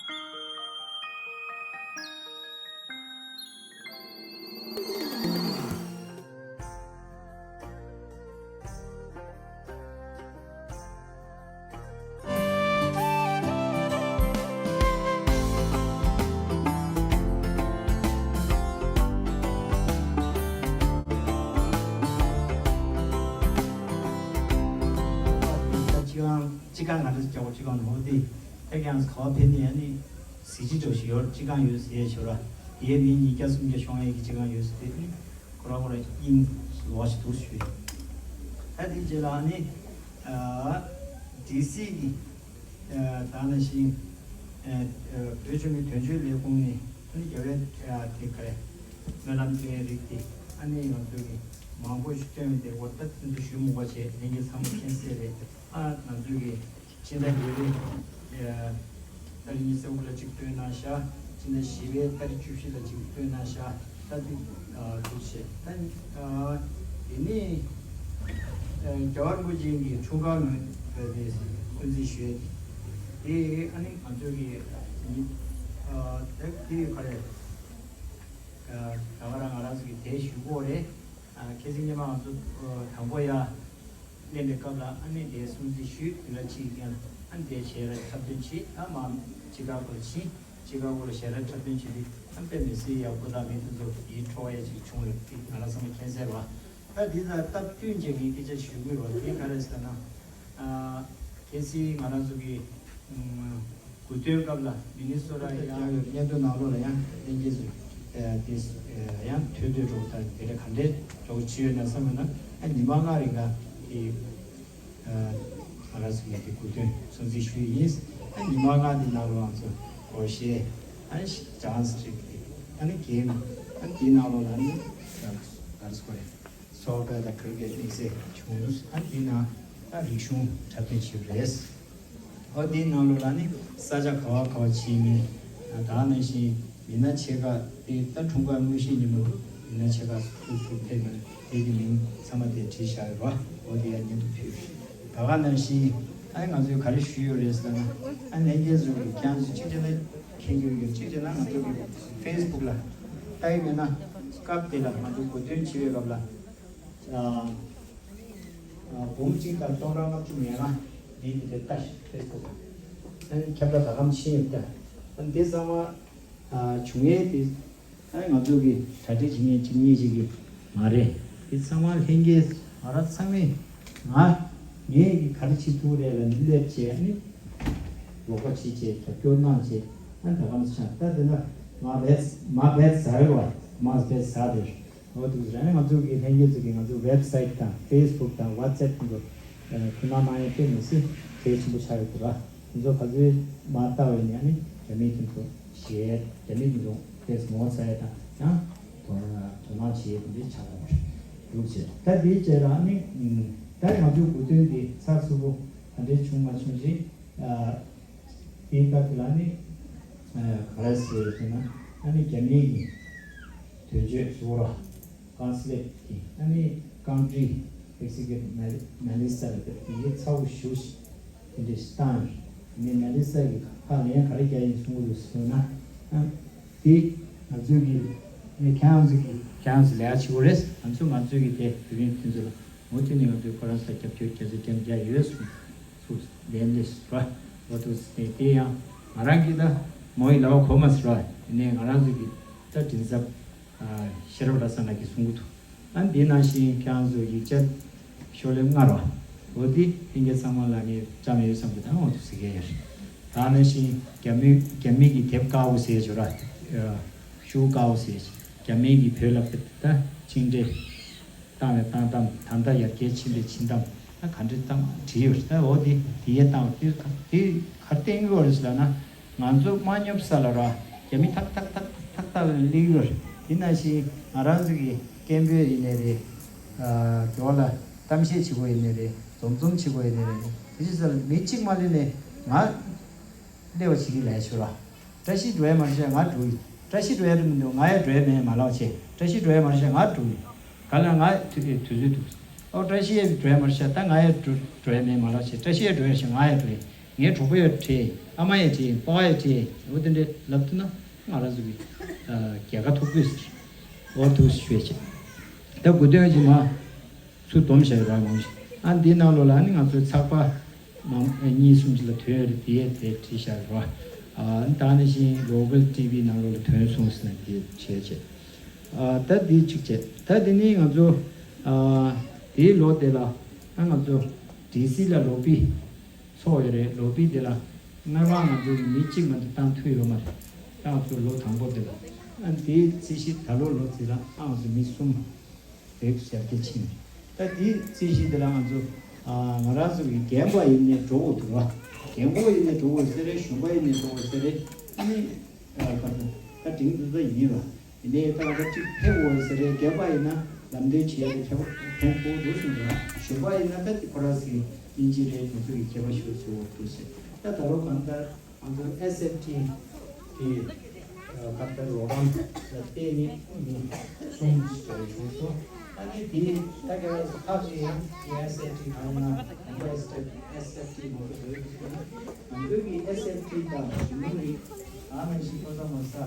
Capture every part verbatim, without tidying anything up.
ཅི་གང་ཅི་གང་ང་འདྲ་རྒྱག་གོ་ཅི་གང་ནོ་དེ་ད་ཀྱང་ག་བ་ཕེབས་ནས་ཨ་ནི་གཟི་བརྗིད་འདྲ་ཞིག་ཡོད་ཅི་གང་ཡོད་ཟེར་ཡས་ཞོར་ཡས་མི་ཉིས་བརྒྱ་སུམ་བརྒྱ་ཤོང་ཡས་ཀྱི་ཅི་གང་ཡོད་ཟེར་དེ་ཨ་ནི་ཁོ་རང་ཁོ་རང་དབྱིན་ལོ་ཞིག་འདུག་ཞུས། ད་དེ་རྗེས་ལ་ཨ་ནི་ཨ་ཌི་སི་གི་ད་ནང་བཞིན་བོད་ཆེན་མོའི་དོན་གཅོད་ལས་ཁུངས་ནས་ཨ་ནི་རྒྱལ་བའི་དེ་ག་རེ་སྨོན་ལམ་སྟོན་རིགས་དེ་ཨ་ནི་ང་ཚོ་གི་མང་པོ་ཞིག་སྟོན་དེ་འོ་ད་དེ་ཚོ་ཞུ་མི་དགོས་བྱས་ལྷན་རྒྱས་ཚང་མ་མཁྱེན་གསལ་རེད། ཨ་ང་ཚོ་གི་ཕྱི་ཟླ་བརྒྱད་པའི་ཨ་ཏ་རིག་ཉི་ཤུ་རྩ་དགུ་ལ་གཅིག་སྟོན་གནང་ཤག་ཕྱི་ཟླ་བཞི་པའི་ཏ་རིག་བཅུ་བཞི་ལ་གཅིག་སྟོན་གནང་ཤག་ད་དེ་ཨ་འདུག་བྱས་ད་ཨ་དེ་ནས་ཨ་རྒྱལ་བ་རིན་པོ་ཆེ་གི་འཁྲུངས་སྐར་ངོས་སྐུ་མཁྱེན་ཞུ་ཡས་དེ་ཨ་ནི་ང་ཚོ་གི་ཨ་ད་དེ་ག་རེ་ད་ག་རང་ང་རང་ཚོ་གི་དེ་ཞུ་གི་ཡོད་རེད། ཁ་སང་ཉི་མ་ང་ཚོ་དང་པོ་ཡ་སླེབས་པའི་སྐབས་ལ་ཨ་ནི་དེ་སྲུང་བརྩི་ཞུས་དེ་ལ་ཕྱིའི་རྐྱེན་ཨ་ནི་དེ་བྱས་ལ་འཁྲབ་སྟོན་བྱས་ཨ་མ་ཅི་ག་གོ་ལ་ཕྱིན་ཅི་ག་གོ་ལ་ཞལ་ལག་འཁྲབ་སྟོན་བྱས་ཏེ་ཨ་དཔེ་མི་སྲིད་ཡག་པོ་དང་མི་དེ་ཚོ་ཡིད་འཕྲོག་ཡ་ཅིག་བྱུང་ཡོད་དེ་ང་རང་ཚང་མ་མཁྱེན་གསལ་རེད་བ། ད་དེ་དང་སྟབས་བསྟུན་བྱས་ངས་སྐད་ཆ་ཞུ་གི་ཡོད་བ་དེ་ག་རེ་ཟེར་ན་ཨ་ཁ་སང་ང་རང་ཚོ་གི་ཨ། དགུ་སྟོན་སྐབས་ལ་མི་ནི་སོ་ཊ་ཡང་ཡང་ཡོད་སྙན་ཐོའི་ནང་ལོགས་ལ་ཡང་ལྷན་རྒྱས་ཚོས་དེ་ཡང་ཐོས་འདོད་འགྲོ་དང་དེ་འདྲ་ག་འདྲས་འགྲོ་བྱས་ཡོད་ན་བསམ་ཡོད་ན་ཨ་ཉི་མ་ལྔ་རིང་ག་དེ་ང་རང་ཚོ་ཡང་དེ་དགུ་སྟོན་སྲུང་བརྩི་ཞུས་ཡིན། ཨ་ཉི་མ་ལྔ་དེ་ནང་ལོགས་ང་ཚོ་སྒོར་གཞས་ཨ་ནི་ཌན་སི་རིགས་དེ་ཨ་ནི་གེམ་ཨ་ནི་དེའི་ནང་ལོགས་ལ་ནི་ང་རང་ཚོ་ག་རེ་ཟེར་དགོས་རེད། སོགས་པ་དང་གུར་གྱི་དམིགས་བསལ་བྱུང་ཨ་དེ་ན་ཨ་རིག་གཞུང་འཁྲབ་སྟོན་བྱས་པ་རེད། ཨོ་དེའི་ནང་ལོགས་ལ་ནི་ས་ཆ་ག་བ་ག་བ་བྱས་མིན་ད་ག་ནང་བཞིན་མི་སྣ་ཆེ་ཁག་དེ་ད་འཁྲུངས་སྐར་དངོས་གཞི་ཉིན་མོ་མི་སྣ་ཆེ་ཁག་སུ་སུ་ཕེབས་མིན་དེ་གི་མིང་ཚང་མ་དེ་བྲིས་བཞག་ཡོད་རེད་བ། ཨོ་དེ་ཡང་སྙན་ཐོ་ཕུལ་ད་ག་ནང་བཞིན་ཨ་ང་ཚོས་ག་རེ་ཞུས་ཡོད་རེད་ཟེར་ན་ཨ་ལྷན་རྒྱས་ཚོ་གི་ཁྱེད་རང་ཚོས་གཅིག་བྱས་ན་མཁྱེན་རྒྱུ་ཡོད་གཅིག་བྱས་ན་ང་ཚོ་གི་ཕེ་སི་བུག་ལ་ལྟ་ཡི་མེད་ན་སྐབས་དེ་ལ་ང་ཚོ་གོ་སྟོན་བྱེད་པའི་སྐབས་ལ། ཨ། ཨ། འབུམ་གཅིག་དང་སྟོང་ཕྲག་ལྔ་བཅུ་ང་ལྔ་འདི་འདི་འདྲ་ལྟ་ཤི་ཕེ་སི་བུག་ཨ་ནི་ཁྱབ་བསྒྲགས་ད་གམ་ཕྱིན་ཡོད་ད། ཨ་ནི་འདི་ཚང་མ་ཨ་བྱུང་ཡས་དེ་ཨ་ནི་ང་ཚོ་གི་གྲ་སྒྲིག་བྱེད་མཁན་གཅིག་གཉིས་ཅིག་གི་མ་རེད། འདི་ཚང་མ་ལྷན་རྒྱས་ང་རང་ཚང་མས་ང་ངས་གི་ག་རེ་བྱེད་ཐུབ་རེད་ལ་འདི་སླེབས་བྱས་ཨ་ནི་རོགས་པ་བྱེད་བྱས་རྒྱབ་སྐྱོར་གནང་བྱས་ཨ་ནི་ད་གམ་ཆ་ད་དེ་ན་ང་བེད་མ་བེད་ཟ་རེད་བ་མ་བེད་ཟ་རེད། འོ་འདུག་ཟེར་ནས་ང་ཚོ་གི་ལྷན་རྒྱས་ཚོ་གི་ང་ཚོ་ཝེབ་སའིཊ་དང་ཕེ་སི་བུག་དང་ཝ་ཊི་སེབ་དེ་ཚོ་ཐུགས་སྣང་གནང་ཡས་དཔེ་མི་སྲིད་གལ་ཆེན་པོ་ཆགས་ཡོད་འདུག་ར། དེ་ཚོ་ག་ཚོད་མ་ལྟ་བས་ནས་ཨ་ནི་རྒྱ་མི་དེ་ཚོ་ཞེས་རྒྱ་མི་དེ་ཚོ་དཔེ་ངོ་ཚ་ཡས་དང་ཡང་དོ་དོ་སྣང་བྱེད་ཡས་དེ་འདྲ་ཆགས་ཡོད་རེད་འདུག་ཅེས། ད་དེའི་རྗེས་ལ་ཨ་ནི་ད་ང་ཚོའི་གོ་སྟོན་དེ་ཚགས་ཚུད་པོ་ག་འདྲས་བྱུང་མ་བྱུང་ཞིག་དེའི་སྐབས་དེ་ལ་ནི་ག་རེ་ཟེར་ཟེར་ན་ཨ་ནི་རྒྱ་མིའི་གི་དོན་གཅོད་ཟུར་པ་ཀོན་སུ་ལེཊ་གི་ཨ་ནི་ཀན་ཊི་ཨེག་ཟི་ཀིའུ་ཊིབ་མ་ནི་སི་ཊར་ལ་དེ་གི་ཚ་བོ་ཞུ་ཞིག་དེ་འདྲས་ཤིག་བཏང་ཡོད། ཨ་ནི་མ་ནི་སི་ཊར་གི་ཁ་ལན་ག་རེ་རྒྱག་ཡིན་གསུང་གི་འདུག་ཟེར་ན་ཨ་དེ་ང་ཚོའི་གི་ཨ་ནི་ཁྱེད་རང་ཚོ་གི་ཁྱེད་རང་ཚོ་ལས་ཀ་བྱེད་དགོས་རེད། ང་ཚོ་ང་ཚོའི་གི་དེ་བོད་མི་དེ་ཚོ་ལ། མུ་མཐུད་ནས་ང་ཚོས་ཁོ་རང་ཚོ་རྒྱབ་སྐྱོར་རྒྱ་ཆེ་རྐྱང་རྒྱག་ཡོད་གསུངས་གསུངས་ལན་ལས་ར་འོ་དུ་ཟེར་ཏེ་དེ་ཡང་ང་རང་གིས་ད་མོ་ཡི་ལབ་པ་གོ་མ་ཟེར་ར་ཡིན་ནའི་ང་རང་ཚོ་གིས་ད་མགྲིན་ཚབ་ཤེས་རབ་ར་ས་ན་གིས་གསུང་གི་འདུག་ཨ་འདི་ནང་བཞིན་ཁྱེད་རང་ཚོ་ཡིག་ཆ་ཤོག་ལེབ་ལྔ་ར་འོ་འདི་ལྷན་རྒྱས་ཚང་མ་ལ་ངས་བཀྲམ་ཡོད་བསམ་གི་ད་འོ་དུ་ཟེར་གི་ཡོད་རེད། ད་ནང་བཞིན་རྒྱ་མི་རྒྱ་མི་གི་དེབ་དཀར་པོ་ཟེར་ཞོར་ར་ཤུ་དཀར་པོ་ཟེར་རྒྱ་མི་གི་བོད་ལ་ད་ཕྱིན་འབྲས། བཏང་བའི་བཏང་གཏམ་ད་ལྟ་ཡར་རྒྱས་ཕྱིན་པའི་ཕྱིན་གཏམ་ད་ག་འདྲ་བཏང་བྲིས་ཡོད་རེད། ད་འོ་དེ་དེ་ཡས་བཏང་བ་དེ་དེ་ག་རེ་བསྟན་གྱི་ཡོད་རེད་ཟེར་ལབ་ན་ང་ཚོ་མ་སྙོབ་ས་ལ་ར་རྒྱ་མི་ཐག་ཐག་ཐག་ཐག་ཐག་ལ་སླེབས་ཡོད་རེད། དེ་ནང་བཞིན་ང་རང་ཚོ་གི་སྐད་འབོད་ཡིན་ནའི་རེད། དེ་བ་ལ་གཏམ་བཤད་བྱེད་དགོས་ཡིན་ནའི་རེད། འཛོམས་འཛོམས་བྱེད་དགོས་ཡིན་ནའི་རེད། དེ་ཅི་ཟེར་ལ་མི་གཅིག་མ་སླེབས་ནས་ང་སླེབས་པ་བྱེད་ཀྱི་ལས་ཤོར་བ། བཀྲ་ཤིས་འགྲོ་ཡ་མ་རེད་ཤག་ང་འགྲོ་ཡིན། བཀྲ་ཤིས་འགྲོ་ཡ་རེད་མི་འདུག་ང་ཡ་འགྲོ་ཡ་མེད་མ་ལབ་བྱས། བཀྲ་ཤིས་འགྲོ་ཡ་མ་རེད་ཤག་ང་འགྲོ་ཡིན། ག་ལ་ང་དུས་དུས་ཚོད་འདུག་ཨོ་བཀྲ་ཤིས་ཡ་འགྲོ་ཡ་མ་རེད་ཤག་ད་ང་ཡ་འགྲོ་འགྲོ་ཡ་མེད་མ་ལབ་བྱས། བཀྲ་ཤིས་ཡ་འགྲོ་ཡ་ཤག་ང་ཡ་འགྲོ་ཡིན། ངའི་གྲོགས་པོ་ཡོད་བྲེལ། ཨ་མ་ཡོད་བྲེལ། པ་ཕ་ཡོད་བྲེལ། འོ་དེ་འདྲས་ལབ་ཐུབ་ན་ང་རང་ཚོ་གི་རྒྱལ་ཁ་ཐོབ་དགོས་ཟེར། འོ་འདུག་ཞུ་ཡ་བྱེད། ད་དགོས་དོན་གྱི་མ་ཚུར་སྡོམ་བྱས་ཡོད་ར་མང་ཞིག་ཨ་འདིའི་ནང་ལོགས་ལ་ནི་ང་ཚོའི་ཚགས་པར་མང་གཉིས་གསུམ་ཞིག་ལ་ཐོན་ཡོད་རེད། དེ་དེ་བྲིས་བཞག་ར། ཨ་ནི་ད་ནི་བཞིན་Global T V ནང་ལོགས་ལ་ཐོན་སོང་ཟེར་ནས་དེ་བྱས་བྱས། ཨ་ད་དེ་གཅིག་བྱས། ད་དེ་ནི་ང་ཚོ་ཨ་དེའི་ལོ་དེ་ལ་ཨ་ང་ཚོ་ཌི་སི་ལ་ལོ་པི་ཚོགས་ཡོད་རེད། ལོ་པི་དེ་ལ་སྔར་མ་ང་ཚོ་མི་གཅིག་མ་གཏོགས་བཏང་ཐུབ་ཡོད་མ་རེད། ད་ང་ཚོ་ལོ་དང་པོ་དེ་ལ་ཨ་དེའི་རྩིས་གཞི་ད་ལོ་ལོ་དེ་ལ་ཨ་ང་ཚོ་མི་གསུམ་བོད་ཀྱི་ཞབས་སྐྱེ་ཕྱིན། ད་དེའི་རྩིས་གཞི་དེ་ལ་ང་ཚོ་ཨ་ང་རང་ཚོ་གི་རྒན་པ་ཡིན་ནའི་འགྲོ་དགོས་འདུག་བ། རྒན་གོག་ཡིན་ནའི་འགྲོ་དགོས་ཟེར་རེད། གཞོན་པ་ཡིན་ནའི་འགྲོ་དགོས་ཟེར་རེད། ཨ་ནི་ཨ་ག་ཚོད་ད་འགྲིག་འདུག་ད་ཡིན་ར། ཡིན་ནའི་ད་ང་ཚོ་གཅིག་ཕེབས་དགོས་ཟེར་རེད། རྒན་པ་ཡིན་ན་ལམ་སྟོན་བྱེད་ཡ་དེ་ཕན་ཕན་ཐོགས་འདུག་གསུངས་འདུག་གཞོན་པ་ཡིན་ན་ད་དེ་ཁོ་རང་ཚོ་གི་སྙིང་རྗེ་རེད། དེ་ཚོ་གི་མཁས་པ་ཞུ་ཚུལ་འོག་ཏུ་ཟེར། ད་ད་ལོ་གང་ལྟར་ང་ཚོ་ཨེས་ཨེཕ་ཊི་གི་ཨ་ཁ་བརྡ་རོགས་རམ་ལ་བརྟེན་ནས་མི་གསུམ་ཞིག་བྱུང་སོང་། ཨ་ནི་དེ་ད་ག་ཁག་ཅིག་ཡང་ཨེས་ཨེཕ་ཊི་གང་ན་ང་ཚོ་ཨེས་ཨེཕ་ཊི་ང་ཚོ་བོད་ཀྱི་ང་ཚོ་གི་ཨེས་ཨེཕ་ཊི་དང་གཞོན་ནུ་རིགས་གང་ན་ཞིག་ཁོ་ཚང་མ་ས་ད་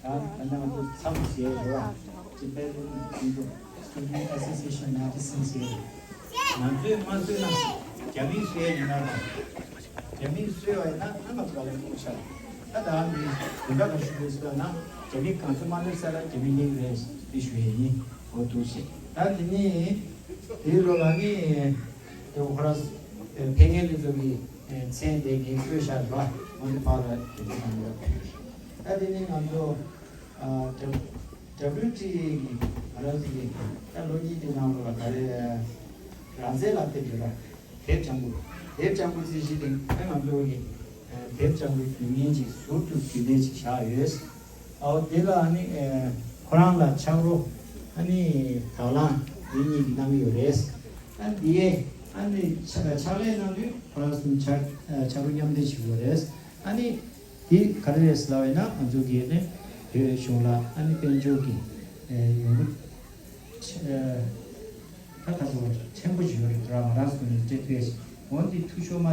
ད་ནང་དུ་མཚམས་བཞེས་རོགས། ཅི་དཔེ་ཀུན་ཀུན་ཏུ་Student Association ninety-six ཡོད། ང་ཚོས་མ་བཟོས་ན་རྒྱ་མིས་བཟོས་ཡིན་ན་རོགས། རྒྱ་མིས་བཟོས་པ་ཡིན་ན་ང་ང་ཚོ་ག་ལ་ཡོང་ཤག་ད་ད་འདི་དོན་དག་ག་ཞུ་དགོས་ཟེར་ན་རྒྱ་མི་གང་ཚོད་མ་ལེབ་ས་ལ་རྒྱ་མི་གླིང་རེད་འདི་ཞུ་ཡས་ཡིན། འོ་འདུག་ཞེས། ད་འདི་ནི་དེའི་ལོ་ལ་ནི་དེ་ཁོ་རང་ཕེབས་མཁན་དེ་ཚོ་གི་མཚན་དེ་གིན་བཀོད་བཞག་རེད་པ། འོ་འདི་ཕར་ལ་དེ་ཚོ་གང་ལ་ཕེབས་ཤག་ད་འདི་ནི་ང་ཚོ་ཨ་ཌབ་ཌབ་ལིའུ་ཊི་ཨེ་གི་ང་རང་ཚོ་གི་ད་ལོ་གཉིས་ཀྱི་ནང་ལོགས་ལ་ག་རེ་རང་བཙན་ལ་ཕེབས་ཡོད་ར། དེབ་ལྗང་བུ། དེབ་ལྗང་བུ་རྩིས་གཞི་སྟེང་ཨ་ང་ཚོ་གི་ཨ་དེབ་ལྗང་བུའི་རྒྱུན་ལྡན་ཅིག་ཟུར་དུ་རྒྱུན་ལྡན་ཅིག་བཞག་ཡོད། ཨའོ་དེ་ལ་ཨ་ནི་ཨ་ཁོ་རང་ལ་ཕྱག་རོགས་ཨ་ནི་དང་བླངས་འདི་གཉིས་ཀྱིས་གནང་གི་ཡོད་རེད། ཨ་འདི་ཨ་ནི་ཕྱག་ཕྱག་ལས་གནང་དུས་ཁོ་རང་གསུམ་ཕྱག་ཨ་ཕྱག་རོགས་མཉམ་འདེགས་བྱེད་དགོས་རེད། ཨ་ནི་དེ་ག་རེ་རེད་ཟེར་ལབ་པ་ཡིན་ན་ང་ཚོ་གི་ནི་བོད་གཞུང་ལ་ཨ་ནི་དཔལ་འབྱོར་གྱི་ཨ་ཡོང་སྒོ་ཨ་ད་ད་ཚོ་ཕྲན་བུ་ཞིག་ཡོད་རེད། ང་རང་ཚོ་ནས་སྤྲད་ཐུབ་ཡ་ཞིག་འོན་ཏེ་འཐུས་ཤོར་མ་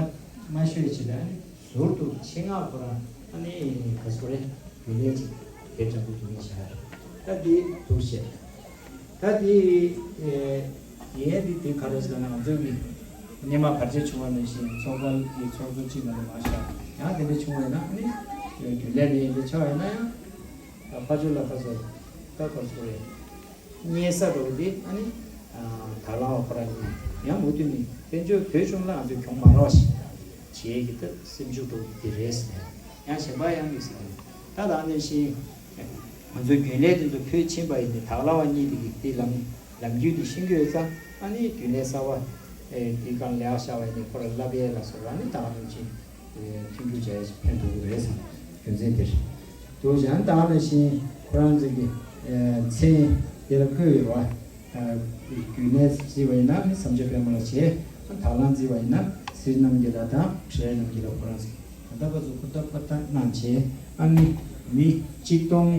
མ་ཤོར་ཡ་ཆེད་ལ་ཨ་ནི་ཟུར་དུ་ཆེད་མངགས་ཁོ་རང་ཨ་ནི་ག་ཚོད་རེད་རྒྱུན་ལས་ཅིག་དེབ་ལྗང་བུ་རྒྱུན་ལས་བྱ་ཡ་རེད། ད་དེ་འདུག་བྱས། ད་དེ་ཡིན་ཡ་དེ་དེ་ག་རེ་ཟེར་ན་ང་ཚོ་གི་སྔོན་མ་བར་ཆད་བྱུང་བ་ནང་བཞིན་ཚོགས་པ་གི་ཚོགས་གཙོ་གཅིག་མ་གཏོགས་མ་བཞག་ཡང་དེ་འདྲ་བྱུང་བ་ཡིན་ན་ཨ་ནི་རྒྱུན་ལས་ལས་ཡིན་པའི་ཆ་བ་ཡིན་ན་ཡང་ད་ཕར་ཕྱོགས་ལ་ཕར་ཚུར་ད་ཕར་ཚུར་རེད། རྙེད་ས་འགྲོ་གི་དེ་ཨ་ནི་དང་བླངས་པ་ཁོ་རང་ཡིན། ཡང་མུ་མཐུད་ནས་དཔལ་འབྱོར་བོད་གཞུང་ལ་ང་ཚོས་གྱོང་མ་རག་པ་ཞིག་བྱེད་ཀྱི་ད་སེམས་ཤུགས་འགྲོ་གི་དེ་རེད་ཟེར་ནས་ཡང་གཞན་པ་ཡང་མི་ཟེར་གི་ད་ད་ནང་བཞིན། ང་ཚོའི་རྒྱུན་ལས་དེ་ཚོ་བོད་ཕྱིན་པ་ཡིན་ནའི་དང་བླངས་པ་གཉིས་དེ་གིས་དེ་ལམ་ལམ་རྒྱུད་དེ་ཤེས་ཀྱི་ཡོད་ཙང་ཨ་ནི་རྒྱུན་ལས་གསར་པ་དེ་གང་ལེགས་བཞག་པ་ཡིན་ནའི་ཁོ་ར་བསླབ་ཡས་ལ་སོགས་ཨ་ནི་ད་ག་ནང་བཞིན་མཐུན་འགྱུར་བྱ་ཡས་ཕན་ཐོགས་ཀྱི་རེད་བསམ་རྒྱུ་མཚན་དེ་རེད། དུ་ཡང་ད་ག་ནང་བཞིན་ཁོ་རང་ཚོ་གི་མཚན་དེ་ལ་བཀོད་ཡོད་པ། རྒྱུན་ལས་བརྩིས་པ་ཡིན་ན་ནི་བསམ་འཆར་སྤེལ་མ་ལ་བྱས། དང་བླངས་བརྩིས་པ་ཡིན་ན་སྲིད་རྣམ་རྒྱལ་ལགས་དང་བྲལ་རྣམ་རྒྱལ་ལགས་ཁོ་རང་ཚོ་ད་ལྟ་བར་དུ་ཧུར་ཐག་ཧུར་ཐག་གནང་བྱས་ཨ་ནི་མི་གཅིག་སྟོང་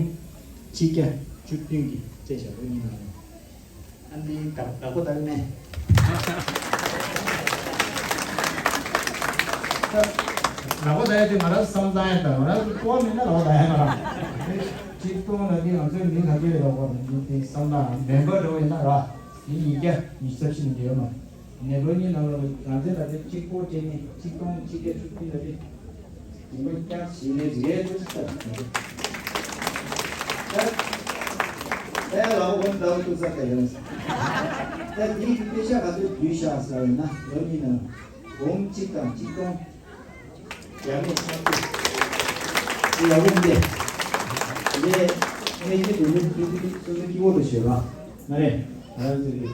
གཅིག་བརྒྱ་བཅུ་བདུན་གྱི་རྩེད་ཞབས་བྲོ་གཉིས་གནང་ནས་ཨ་ནི་ད་དགའ་པོ་ད་ཡོད་མེད། ད་དགའ་པོ་ད་ཡོད་དུས་ང་རང་བསམ་བློ་ཡང་ད་ང་རང་ཚོ་སྤོ་བ་མེད་ན་དགའ་པོ་ད་ཡོད་ང་རང་གཅིག་སྟོང་ལ་དེ་ང་ཚོའི་མི་ག་ཚོད་ཡོད་རོགས་པ་མི་དེ་བསམ་བློ་མེམ་བར་འགྲོ་ཡིན་ན་ར་དེ་ཉིས་བརྒྱ་ཉི་ཤུ་རྩ་བཞི་ནས་ཡོད་མ་རེད། ནས་ལོ་གཉིས་ནང་ལ་རང་བཙན་ལ་དེ་གཅིག་པོ་སྤྲད་ནས་གཅིག་སྟོང་གཅིག་བརྒྱ་བཅུ་བདུན་ལ་དེ་ཉིན་མོ་བསྐྱར་བྱས་ནས་རེད་ཐུག་ས་ད་ད་ལའོ་ཝན་ལའོ་ཐུག་ས་ད་ཡོད་ས་ད་དེའི་དཔེ་ཆ་ག་ཚོད་བསྡུས་བཞག་ཟེར་བ་ཡིན་ན་ལོ་གཉིས་ནང་སྒོར་མོ་གཅིག་དང་གཅིག་སྟོང་། རྒྱ་མི་ཆབ་སྲིད་ཀྱི་ཡག་པོ་འདི་ལས་གནས་ཀྱི་དུ་མི་ཐུག་གི་སོ་སོ་སྐྱིད་པོ་དུ་བྱེད་པ་ང་རེ་ང་རང་ཚོ་གི་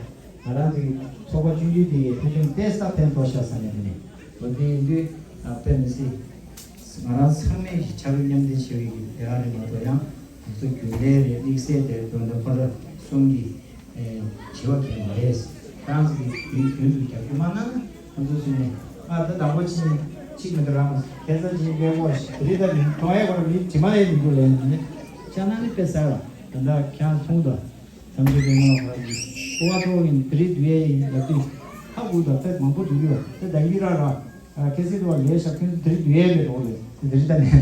ང་རང་ཚོ་གི་ཚོགས་པ་ཆུང་ཆུང་དེ་ཡི་ཐུགས་ཆུང་ཏེ་ས་ཕན་ཐོགས་ཤག་ས་ནས་དེ་ནས་ལོ་དེ་ཡིན་དུས་དཔེ་མི་སྲིད་ང་རང་ཚང་མས་ཀྱི་ཆ་རུ་མཉམ་འདེགས་བྱེད་པའི་གི་དེ་ག་རེ་མ་གཏོགས་ཡང་ང་ཚོ་རྒྱུན་ལས་རེད་དམིགས་བསལ་དེ་དོན་དུ་ཁོ་ར་གསུམ་གྱི་བྱེད་པ་གལ་མ་རེད། ཁྱེད་རང་ཚོ་གིས་དུས་རྒྱུན་དུ་རྒྱབ་སྐྱོར་མ་གནང་ན་ང་ཚོ་ཚོས་ནས་ཨ་ད་དང་པོ་ཕྱིན་གཅིག་མི་འདུག་རང་ཁ་སང་ཕྱིན་དཔེ་ཀོ་ཞིག་དེ་རིང་ད་མི་གྲོངས་ཡས་ཁོ་ར་མི་དྲི་མ་ཡས་མི་འདུག་ལས་ནི་ཅ་ན་ནི་དཔེ་གསར་བ་ད་ལྟ་ཁྱེད་རང་མཐོང་དང་བསམ་ཚུལ་དཔེ་མང་བ་ར་གི་ཨོ་བ་ཐོག་གིན་དེ་རིང་འདུག་ཡས་ཡིན་ལབ་དུས་ཧ་གོ་དང་དཔེ་མང་པོ་འདུག་ཡོད་དེ་ད་གི་ར་ར། ཨ་ཁྱེད་ཚོས་དུ་བ་ལས་ཤག་ཁྱེད་ཚོ་དེ་རིང་འདུག་ཡས་མེད་རོགས་ལས་དེ་རིང་ད་ནས་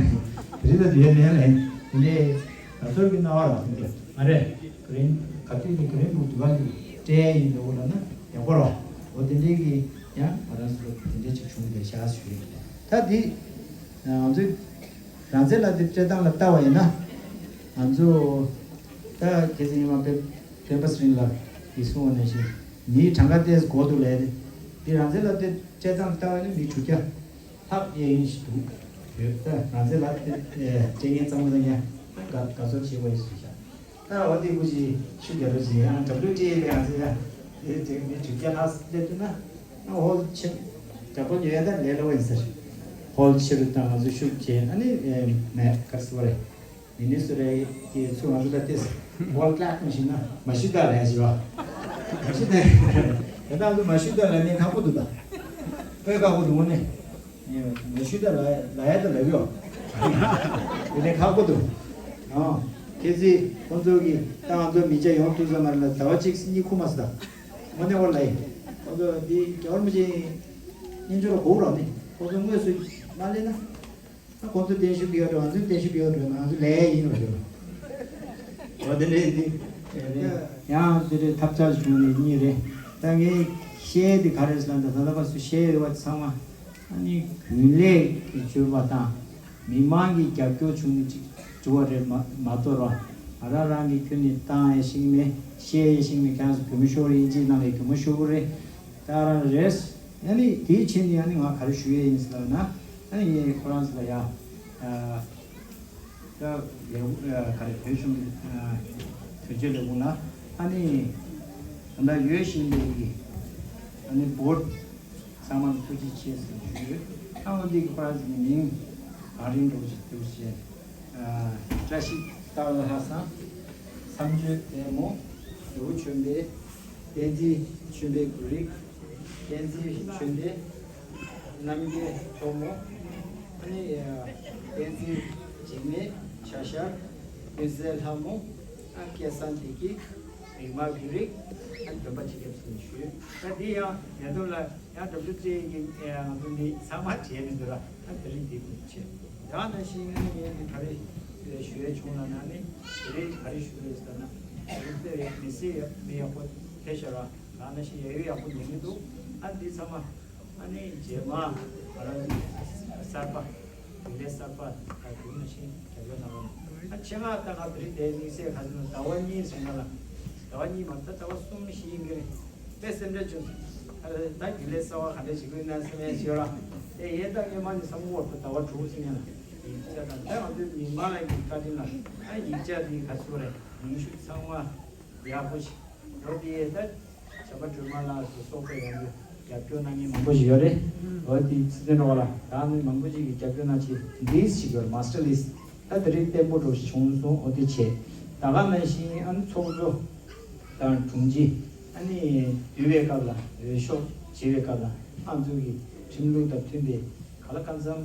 དེ་རིང་ད་འདུག་ཡས་མེད་ལས་དེ་འདྲས་ང་ཚོར་གི་སྣང་བ་རོགས་དེ་འདྲས་མ་རེད། དེ་རིང་ག་དུས་ཀྱི་དེ་རིང་འདུག་འདུག་ག་འདུག་སྤྲད་ཡས་ཡིན་འདུག་ལ་ན་ཡག་པོ་རོགས་འོ་དེ་འདྲས་ཀྱི་ཡང་ང་རང་ཚོ་དེ་འདྲས་ཅིག་བྱུང་བསྡད་ཤག་ཞུ་ཡས་ད་འདི་ང་ཚོས་རང་བཙན་ལག་དེབ་སྤྲད་སྟངས་ལ་ལྟ་བ་ཡིན་ན་ང་ཚོ་ད་ཁྱེད་ཚོ་ཉི་མ་པེ་པེ་པ་སི་རིང་ལ་ཡིག་གསུང་བ་ནང་བཞིན་མིའི་གྲངས་ཀ་ཏོག་ཙམ་འགོར་འདུག་ལས་དེ་འདི་རང་བཙན་ལག་དེབ་སྤྲད་སྟངས་ལྟ་བ་ནི་མི་དྲུག་བརྒྱ་ལྷག་ཡས་ཡིན་ཞིག་འདུག་ཡོད་ད་རང་བཙན་ལག་དེབ་སྤྲད་མཁན་ཚང་མ་ཚང་མ་ད་དགའ་ཚོར་བྱེད་དགོས་ཡོད་ཟེར་ཤག་ད་འོ་དེ་ཀུ་ཅི་ཤུ་རྒྱ་རོ་ཅི་ཡང་ཌབ་ལུ་ཊི་ཨེ་ལ་ང་ཚོ་ཡང་དེ་དེ་མི་དྲུག་བརྒྱ་ལྷག་སླེབས་འདུག་ན་ཨ་ཧོལ་ཕྱིར་ཌབ་ལུ་ཡོད་ད་ལས་སླ་བོ་ཡིན་ཟེར། ཧོལ་ཕྱིར་ད་ང་ཚོ་ཤུགས་ཆེ་ཨ་ནི་མེད་ག་རེ་ཟེར་བ་རེད། མི་ནི་སོ་རའི་གི་ཚུར་ང་ཚོ་ལ་ཏེས་ཝོལ་ཀླད་མ་ཤེས་ན་མ་ཤི་ད་ལ་ཡ་ཞི་བ། མ་ཤི་ད་ཡ་ད་ང་ཚོ་མ་ཤི་ད་ལ་ནི་ཁག་པོ་འདུག་ད། དཔེ་ཁག་པོ་འདུག་ནི། མ་ཤི་ད་ལ་ལ་ཡ་ད་ལ་ཡོ། དེ་ནི་ཁག་པོ་འདུག་ཨ་ཁྱེད་ཚོས་ཁོང་ཚོ་གི་ད་ང་ཚོ་མི་སྐྱ་ཡོང་ཐུབ་ས་མ་རེད་ལ་ཟླ་བ་གཅིག་གཉིས་ཁུ་མ་སི་ད། དངོས་གནས་བར་ལ་ཡིན། ཁོང་ཚོ་འདི་རྒྱ་བར་མི་ཆེན་སྙན་ཆོ་ལ་གོ་རོགས་ནི་ཁོང་ཚོ་དངོས་སུ་མ་སླེབས་ན། ད་ཁོང་ཚོ་བརྟན་བཞུགས་ཕུལ་ཡག་འགྲོ་ང་ཚོས་བརྟན་བཞུགས་ཕུལ་ཡག་འགྲོ་ང་ཚོ་ལས་ཡིན་རོགས་ཞུ། འོ་དེ་འདྲས་འདི་ཡང་དེ་འདྲས་ཐབས་ཆག་བྱུང་ནས་གཉིས་རེད། ད་ངས་བཤད་དེ་ག་རེ་ཟེར་ན་ད་ད་ལྟ་བར་སུ་བཤད་ཡོད་པ་ཚང་མ་ཨ་ནི་རྒྱུན་ལས་ཀྱི་བརྗོད་པ་དང་མི་མང་གི་རྒྱབ་སྐྱོར་བྱུང་ནས་ཅིག་བྱུང་བ་རེད་མ་མ་གཏོགས་རོ་ང་རང་རང་གི་ཁྱོན་ནས་བཏང་ཡས་ཤིག་མེད་བཤད་ཡས་ཤིག་མེད་ཁྱེད་རང་ཚོ་གུས་མོ་ཤོར་ཡིན་ཅིག་ནང་ལས་གུས་མོ་ཤོར་གི་རེད། ད་རང་རེད། ཨ་ནི་དེའི་ཕྱིན་ནས་ཨ་ནི་ང་ག་རེ་ཞུ་ཡས་ཡིན་ཟེར་ལབ་ན་ཨ་ནི་ངས་ཁོ་རང་ཚོ་ལ་ཡ། ཨ་ད་ལས་ཁུངས་ག་རེ་བོད་གཞུང་གི་དོན་གཅོད་ལས་ཁུངས་ལ་ཨ་ནི་ད་ལྟ་ཡོད་བཞིན་པའི་གི་ཨ་ནི་བོར་ཚང་མ་ལ་ཐུགས་རྗེ་ཆེ་ཟེར་ཞུ་ཡོད། ཨ་འོ་འདི་གི་ཁོ་རང་ཚོ་གི་མིང་ག་རེ་འགྲོ་ཞིག་འདུག་ཟེར། བཀྲ་ཤིས་རྟ་ལྷ་བཟང་། མཚམས་གཅོད་ལྡན་མོ། ནོར་བུ་ཆོས་འཕེལ། བསྟན་འཛིན་ཆོས་འཕེལ་གུ་རིག་བསྟན་འཛིན་ཆོས་ལྡན། རྣམ་རྒྱལ་མཚོ་མོ། ཨ་ནི་བསྟན་འཛིན་འཇིགས་མེད་ཆ་ཤར། ཀུན་གསལ་ལྷ་མོ། ཨ་སྐལ་བཟང་བདེ་སྐྱིད། རིག་མ་གུ་རིག་ཨ་ནི་འདོན་པ་ཆེ་ཁེབས་སུ་ཞུས། ད་འདི་ཡང་ཉེ་དོན་ལ་ཡང་ཌབ་ལུ་ཊི་ཨེ་ཡིན་ཡང་ང་ཚོ་འདི་ཚང་མ་བྲལ་མི་འདུག་ར། ཨ་དེ་རིང་འདི་དགོས་ཆེ། ཡང་ན་ཤིང་ཨ་ནི་ངས་འདི་ག་རེ་ཞུ་ཡས་བྱུང་ལ་ན་ནི་དེ་རིང་ག་རེ་ཞུ་རེད་ཟེར་ན་དེ་རིང་དཔེ་མི་སྲིད་མི་ཡག་པོ་ཕེབས་ཤག་ར། ཡང་ན་ཤིང་ཡ་ཡོ་ཡག་པོ་ཉན་གི་འདུག་ཨ་འདི་ཚང་མ་ཨ་ནི་རྗེས་མ་ང་རང་གསར་པ་རྒྱུན་ལས་གསར་པ་ད་དུང་ནང་བཞིན་རྒྱབ་སྐྱོར་གནང་རོགས། ད་ཆེད་མངགས་ལྟ་ག་དེ་རིང་དེ་དམིགས་བསལ་ག་ཚོད་ན་ཟླ་བ་གཉིས་ཟེར་ན་ལ་ཟླ་བ་གཉིས་མ་ད་ཟླ་བ་གསུམ་བཞི་ཡིན་གྱི་རེད། དཔེ་སེམས་ཁྲལ་བྱུང་། ད་རྒྱུན་ལས་གསར་བ་ག་འདྲ་ཞིག་དགོས་ན་སེམས་ཡ་ཞོར་ལ་དེ་ཡས་ད་ངས་མ་ནི་བསམ་བློ་བར་དུ་ཟླ་བ་དྲུག་ཟིན་ཡང་ཡིག་ཆ་དང་ད་ང་ཚོའི་མི་མང་ལ་ཡི་བཀའ་དྲིན་ལ་ད་ཡིག་ཆ་དེ་ག་ཚོད་རེད་ཉིན་ཤུགས་ཚང་མ་ཡག་པོ་ཞིག་འགྲོ་དེ་ཡས་ད། བྱམས་པ་སྒྲོལ་མ་ལགས་སུ་སོགས་པའི་ཡང་རྒྱབ་སྐྱོར་གནང་མཁན་མང་པོ་ཞིག་ཡོད་རེད། འོ་དེ་ཚེ་བརྟན་རོགས་ལ་ད་ནི་མང་པོ་ཞིག་གིས་རྒྱབ་སྐྱོར་གནང་ཆེད་ལིས་ཞིག་ཡོད་རེད། མ་སི་ཊར་ལིས། ད་དེ་རིང་བརྟན་པོ་འགྲོ་ཞིག་བྱུང་སོང་། འོ་དེ་བྱས་ད་ག་ནང་བཞིན་ཨ་ནི་ཚོགས་གཙོ་དང་དྲུང་ཆེ་ཨ་ནི་འདུས་པའི་སྐབས་ལ་འོས་ཤོག་བྱེད་པའི་སྐབས་ལ་ཨ་ཚོ་གི་ཁྲིམས་ལུགས་དང་མཐུན་པའི་ག་ལ་གང་འཚམ་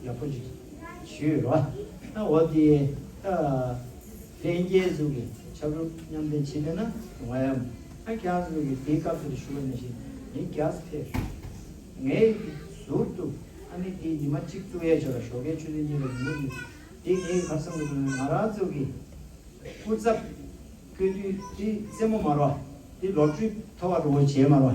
ཡག་པོ་ཞིག་ཞུས་ཡོད་རེད་བ། ཨ་འོ་དེ་ད། ལྷན་རྒྱས་ཚོ་གི་ཆབ་རོམ་མཉམ་འདེགས་བྱེད་ལེ་ན་ང་ཡང་ཨ་ཁྱེད་རང་ཚོ་གི་དེའི་སྐབས་དེར་ཞུ་བ་ནང་བཞིན་ངས་རྒྱ་ཕེབས། ངའི་ཟུར་དུ་ཨ་ནི་དེའི་ཉི་མ་གཅིག་བཙུགས་ཡས་ཆོག་ལ་ཞོགས་ཀའི་ཆུ་ཚོད་གཉིས་ལ་ཉི་མ་གཉིས་དེ་ངས་ག་རེ་བསམ་གི་འདུག་ན་ང་རང་ཚོ་གི་སྐུ་ཚབ་སྐུ་དུས་དེ་རྩེད་མོ་མ་རོ་དེ་ལོ་ཊི་རི་ཐོབ་པ་འགྲོ་བོ་བྱས་མ་རོ་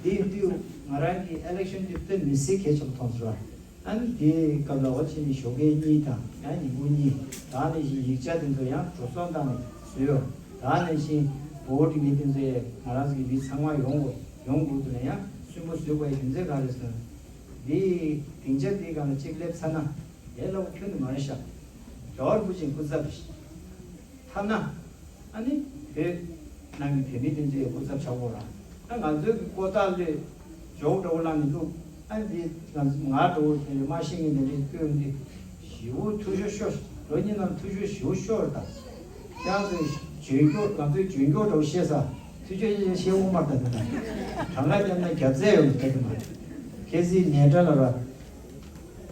དེ་དུས་ང་རང་གི་ཨེ་ལེག་ཤན་དེ་དཔེ་མི་སྲིད་གལ་ཆེན་པོ་མཐོང་སོང་། ཨ་ནི་དེའི་སྐབས་ལ་འོ་ཕྱི་ནས་ཞོགས་ཀའི་གཉིས་དང་ཡང་ཉིན་གུང་གཉིས་ད་ནས་བཞིན་ཡིག་ཆ་དེ་ཚོ་ཡང་འགྲོ་སོང་བཏང་ནས་བཟོས་ཡོད། ད་ནས་བཞིན་བོ་ཊི་མི་དེ་ཚོ་ཡང་ང་རང་ཚོ་གི་མི་ཚང་མ་ཡོང་དགོས་ཡོང་དགོས་འདུག་ལ་ཡང་སུན་པོ་བཟོས་དགོས་ཡ་རྒྱུ་མཚན་ག་རེ་ཟེར་ན། འདི་སྡིངས་ཆ་འདིའི་སྒང་ལ་གཅིག་སླེབས་ཚར་ན་ལས་སླ་པོ་ཁྱོན་ནས་མ་རེད་ཤག་རྒྱལ་བ་རིན་པོ་ཆེའི་སྐུ་ཚབ་རེད། ཐ་ན། ཨ་ནི་བོད་ནང་གི་བོད་མི་དེ་ཚོའི་སྐུ་ཚབ་ཆགས་པོ་ར། ཨ་ང་ཚོའི་གི་ཀོ་ཏཱ་ལོས་ཇོག་འདྲ་བོ་བླངས་ནས་བླུགས། ཨ་འདི་ང་ང་འདྲ་བོ་དེ་མ་ཤེས་ངེས་དེ་འདྲའི་སྐྱོན་འདི་ཞེ་པོ་འཐུས་ཤོར་ཤོར། ལོ་གཉིས་ནང་འཐུས་ཤོར་ཞེ་པོ་ཤོར་ད། ཁྱེད་རང་ཚོས་འཇོན་སྐྱོར་ང་ཚོའི་འཇོན་སྐྱོར་འདྲ་བོ་བཤད་ས་འཐུས་ཤོར་བཤད་འོང་མ་ད་དེ་ད། གྲངས་ཀ་བརྒྱབ་ན་བརྒྱ་རྩ་ཡོད་མི་ད་དེ་མ། གལ་སྲིད་ནས་འདྲ་ལ་ར།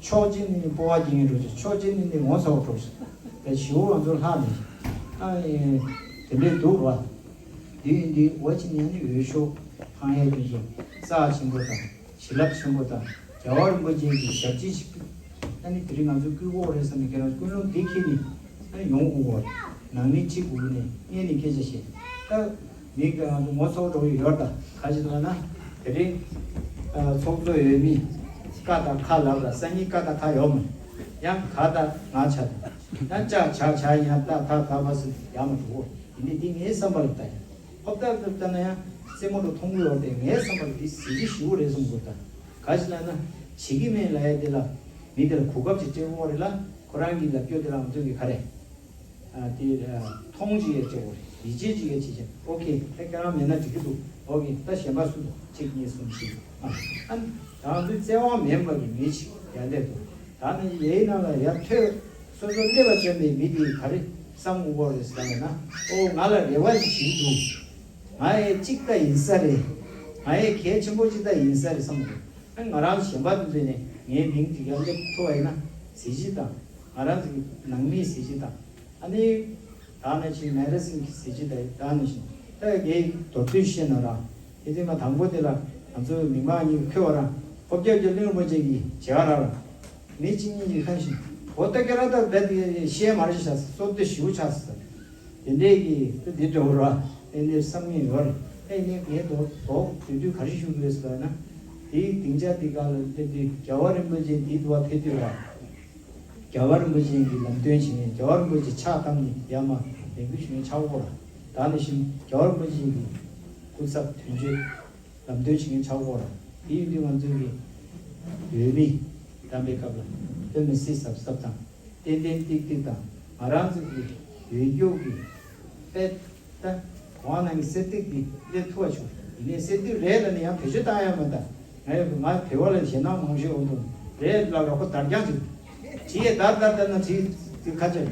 ཕྱོགས་གཅིག་ནས་ནི་སྤོབས་པ་སྐྱེ་མཁན་འགྲོ་ཆེ། ཕྱོགས་གཅིག་ནས་ནི་ངོ་ཚ་བོ་འགྲོ་ཆེ། དེ་ཞི་བོ་ང་ཚོ་ལྷག་ནས་ཨ་ནི་དེ་འདྲས་འདུག་ར། འདི་ཡིན་འདི་འོ་ཅི་ནས་ནི་འོས་ཤོག་འཕང་ཡས་དུས་སུ་རྩ་ཆེན་པོ་དང་བྱིན་རླབས་ཆེན་པོ་དང་རྒྱ་ རྒྱལ་བ་རིན་པོ་ཆེ་གི་ཞབས་ཕྱི་ཞིག་ཨ་ནི་དེ་རིང་ང་ཚོ་བསྐུལ་དགོས་རེད་བསམ་ནས་ཁྱེད་རང་ཀུན་སློང་འདི་འཁྱེར་ནས་ཨ་ནི་ཡོང་དགོས་རེད། ནང་མི་གཅིག་དགོས་ནས་སྔོན་ནས་སྐད་ཆ་བཤད། ད་མི་ག་ང་ཚོ་ངོ་ཚ་བོ་འགྲོ་གི་ཡོད་ད། ག་ཅི་ལབ་ན་དེ་རིང་ཨ་ཚོགས་གཙོ་འོས་མི་ཀ་དང་ཁ་ལབ་ལ་སང་ཉིན་ཀ་དང་ཁ་ཡོད་མ་ཡང་ག་དང་ང་ཆ་ད་ཡང་ཅ་ཆ་ཆ་ཡང་ད་ད་ད་བ་སི་ཡང་མ་འགྲོ་གོ། ཡིན་ནི་འདི་ངའི་བསམ་པ་ལ་ལྟ་ཡ། ཧོབ་ཏག་ཏག་ལྟ་ན་ཡང་རྩེད་མོ་རུ་མཐོང་གི་ཡོད་དེ། ངའི་བསམ་པར་འདི་གཟི་བརྗིད་ཞེ་པོ་རེད་བསམ་དགོས་ད། ག་ཅི་ལབ་ན་བྱེད་ཀྱི་མེད་ལབ་ཡ་དེ་ལ་མི་དེ་ལ་གོ་སྐབས་ཅིག་སྤྲད་དགོས་རེད་ལ། ཁོ་རང་གི་ལབ་རྒྱུ་དེ་ལ་ང་ཚོ་གི་ག་རེ་ཨ་དེ་ཨ་མཐོང་ཅིག་ཡ་སྤྲད་དགོས་རེད། ཡིད་ཆེས་ཅིག་ཡ་བྱེད་ཅིག་ཨོ་ཁེ། ད་ཁྱེད་རང་མེད་ན་འགྲིག་གི་འདུག་ཨོ་ཁེ། ད་གཞན་པ་སུ་འདུག་གཅིག་གཉིས་གསུམ་བཞི། ཨ་ཨ་ང་ཚོའི་བཙན་དབང་མེད་པ་གི་མི་ཅིག་ཡ་སླེབས་འདུག་ད་ནི་ཡའི་ནང་ལ་ཡར་ཐོན། སོ་སོ་སླེབས་པ་ཅན་པའི་མི་དེས་ག་རེ་བསམ་དགོས་རེད་ཟེར་ན། ཨོ་ང་ལ་རེ་བ་ཞིག་འདུག་ང་ཡའི་གཅིག་ད་ཡིན་ས་རེད། ང་ཡའི་གལ་ཆེན་པོ་གཅིག་ད་ཡིན་ས་རེད་བསམ་དགོས། ཨ་ང་རང་གཞན་པ་དེ་ཚོས་ནས་ངའི་མིང་དེ་ག་སླེབས་ཐུབ་པ་ཡིན་ན་གཟི་བརྗིད་དང་། ང་རང་ཚོ་གི་ནང་མིའི་གཟི་བརྗིད་དང་། ཨ་ནི་ད་ནང་བཞིན་མེ་ར་སིང་གི་གཟི་བརྗིད་དང་། ད་ནང་བཞིན་ད་ངའི་མདོར་བསྡུས་བཤད་ན་རང་། དེ་དུས་མ་དང་པོ་དེ་ལ་ང་ཚོའི་མི་མང་གཉིས་ཁོལ་བ་རང་ཧོབ་རྒྱབ་ཀྱི་གླིང་རིན་པོ་ཆེ་གི་བྱེད་པ་རང་རང་མི་གཅིག་གཉིས་ཀྱིས་ཁ་བཞིན་འོ་ད་ཁྱེད་རང་ད་རྦད་དེ་བཤད་མ་རེད་ཤག་སོབ་དེ་ཞིའུ་ཆགས་སོང་། དེ་འདྲས་ཀྱི་ད་འདི་འདྲ་བོ་ར་ཨེ་འདྲས་བསམ་ངེས་ཡོད་རེད། ཨེ་ནས་ངས་དོ་དོག་དུས་དུས་ག་རེ་ཞུ་དགོས་ཟེར་ན། དེའི་སྡིངས་ཆ་འདི་ག་ལ་སླེབས་དུས་རྒྱལ་བ་རིན་པོ་ཆེ་འདིའི་འདུ་བ་ཕེབས་དུས་ར། རྒྱལ་བ་རིན་པོ་ཆེ་གི་ལམ་སྟོན་བྱེད་མཁན། རྒྱལ་བ་རིན་པོ་ཆེ་ཕྱག་བཏབ་ནས་ཡར་མར་ལས་འགུལ་ཞུ་མཁན་ཆགས་ཀྱི་ཡོད་རེད། ད་ནང་བཞིན་རྒྱལ་བ་རིན་པོ་ཆེ་གི་སྐུ་ཚབ་དོན་གཅོད་ལམ་སྟོན་བྱེད་མཁན་ཆགས་ཀྱི་ཡོད་རེད། དེ་ཡིན་དུས་ང་ཚོའི་གི་འོས་མི་བདམས་པའི་སྐབས་ལ་དཔེ་མི་སྲིད་གཟབ་གཟབ་དང་ཏན་ཏན་ཏིག་ཏིག་དང་། ང་རང་ཚོ་གི་འོས་སྐྱོར་གི་དཔེ་ད་གོང་ནང་གི་གསེར་ཐིག་འདི་སླེབས་ཐུབ་པ་བྱུང་། ཡིན་ནའི་གསེར་ཐིག་རེད་ལབ་ནས་ཡང་བེད་སྤྱོད་བཏང་ཡ་མ་གཏོགས། ང་ཡང་ང་བོད་པ་ལ་ཞེད་སྣང་མང་ཤོས་འོང་དུས་རེད་ལབ་རོགས་པ་དར་རྐྱང་ཅིག་བྱེད་ཡས་དར་དར་དར་ན་བྱེད་དེ་ཁ་ཆད་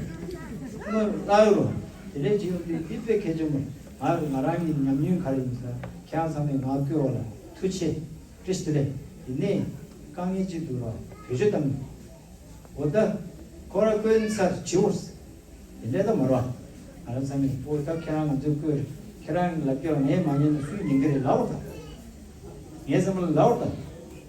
མོ་ལྟ་ཡོད་རོ། དེ་འདྲས་བྱེད་ཡོང་དུས་འདི་དཔེ་གལ་ཆེན་པོ། ང་ང་རང་གི་ཉམས་མྱོང་ག་རེ་ཡིན་ཟེར་ན། ཁྱེད་རང་ཚང་མས་ང་བསྐོས་པ་ལ་ཐུགས་རྗེ་ཆེ། བཀྲ་ཤིས་བདེ་ལེགས། ཡིན་ནའི་དཀའ་ངལ་གཅིག་འདུག་རོ། བེད་སྤྱོད་བཏང་། འོ་ད་ཁོ་ར་བསྐོན་ཚར་བྱིའོ། དེ་འདྲས་ད་མ་རོ། ང་རང་ཚང་མས་ཨོ་ད་ཁྱེད་རང་ང་ཚོས་བསྐོས་རེད། ཁྱེད་རང་གི་ལབ་རྒྱུ་ལ་ངས་མ་ཉན་ན་སུས་ཉན་གི་རེད་ལབ་རོགས་ད། ངའི་བསམ་བློ་ལབ་རོགས་ད།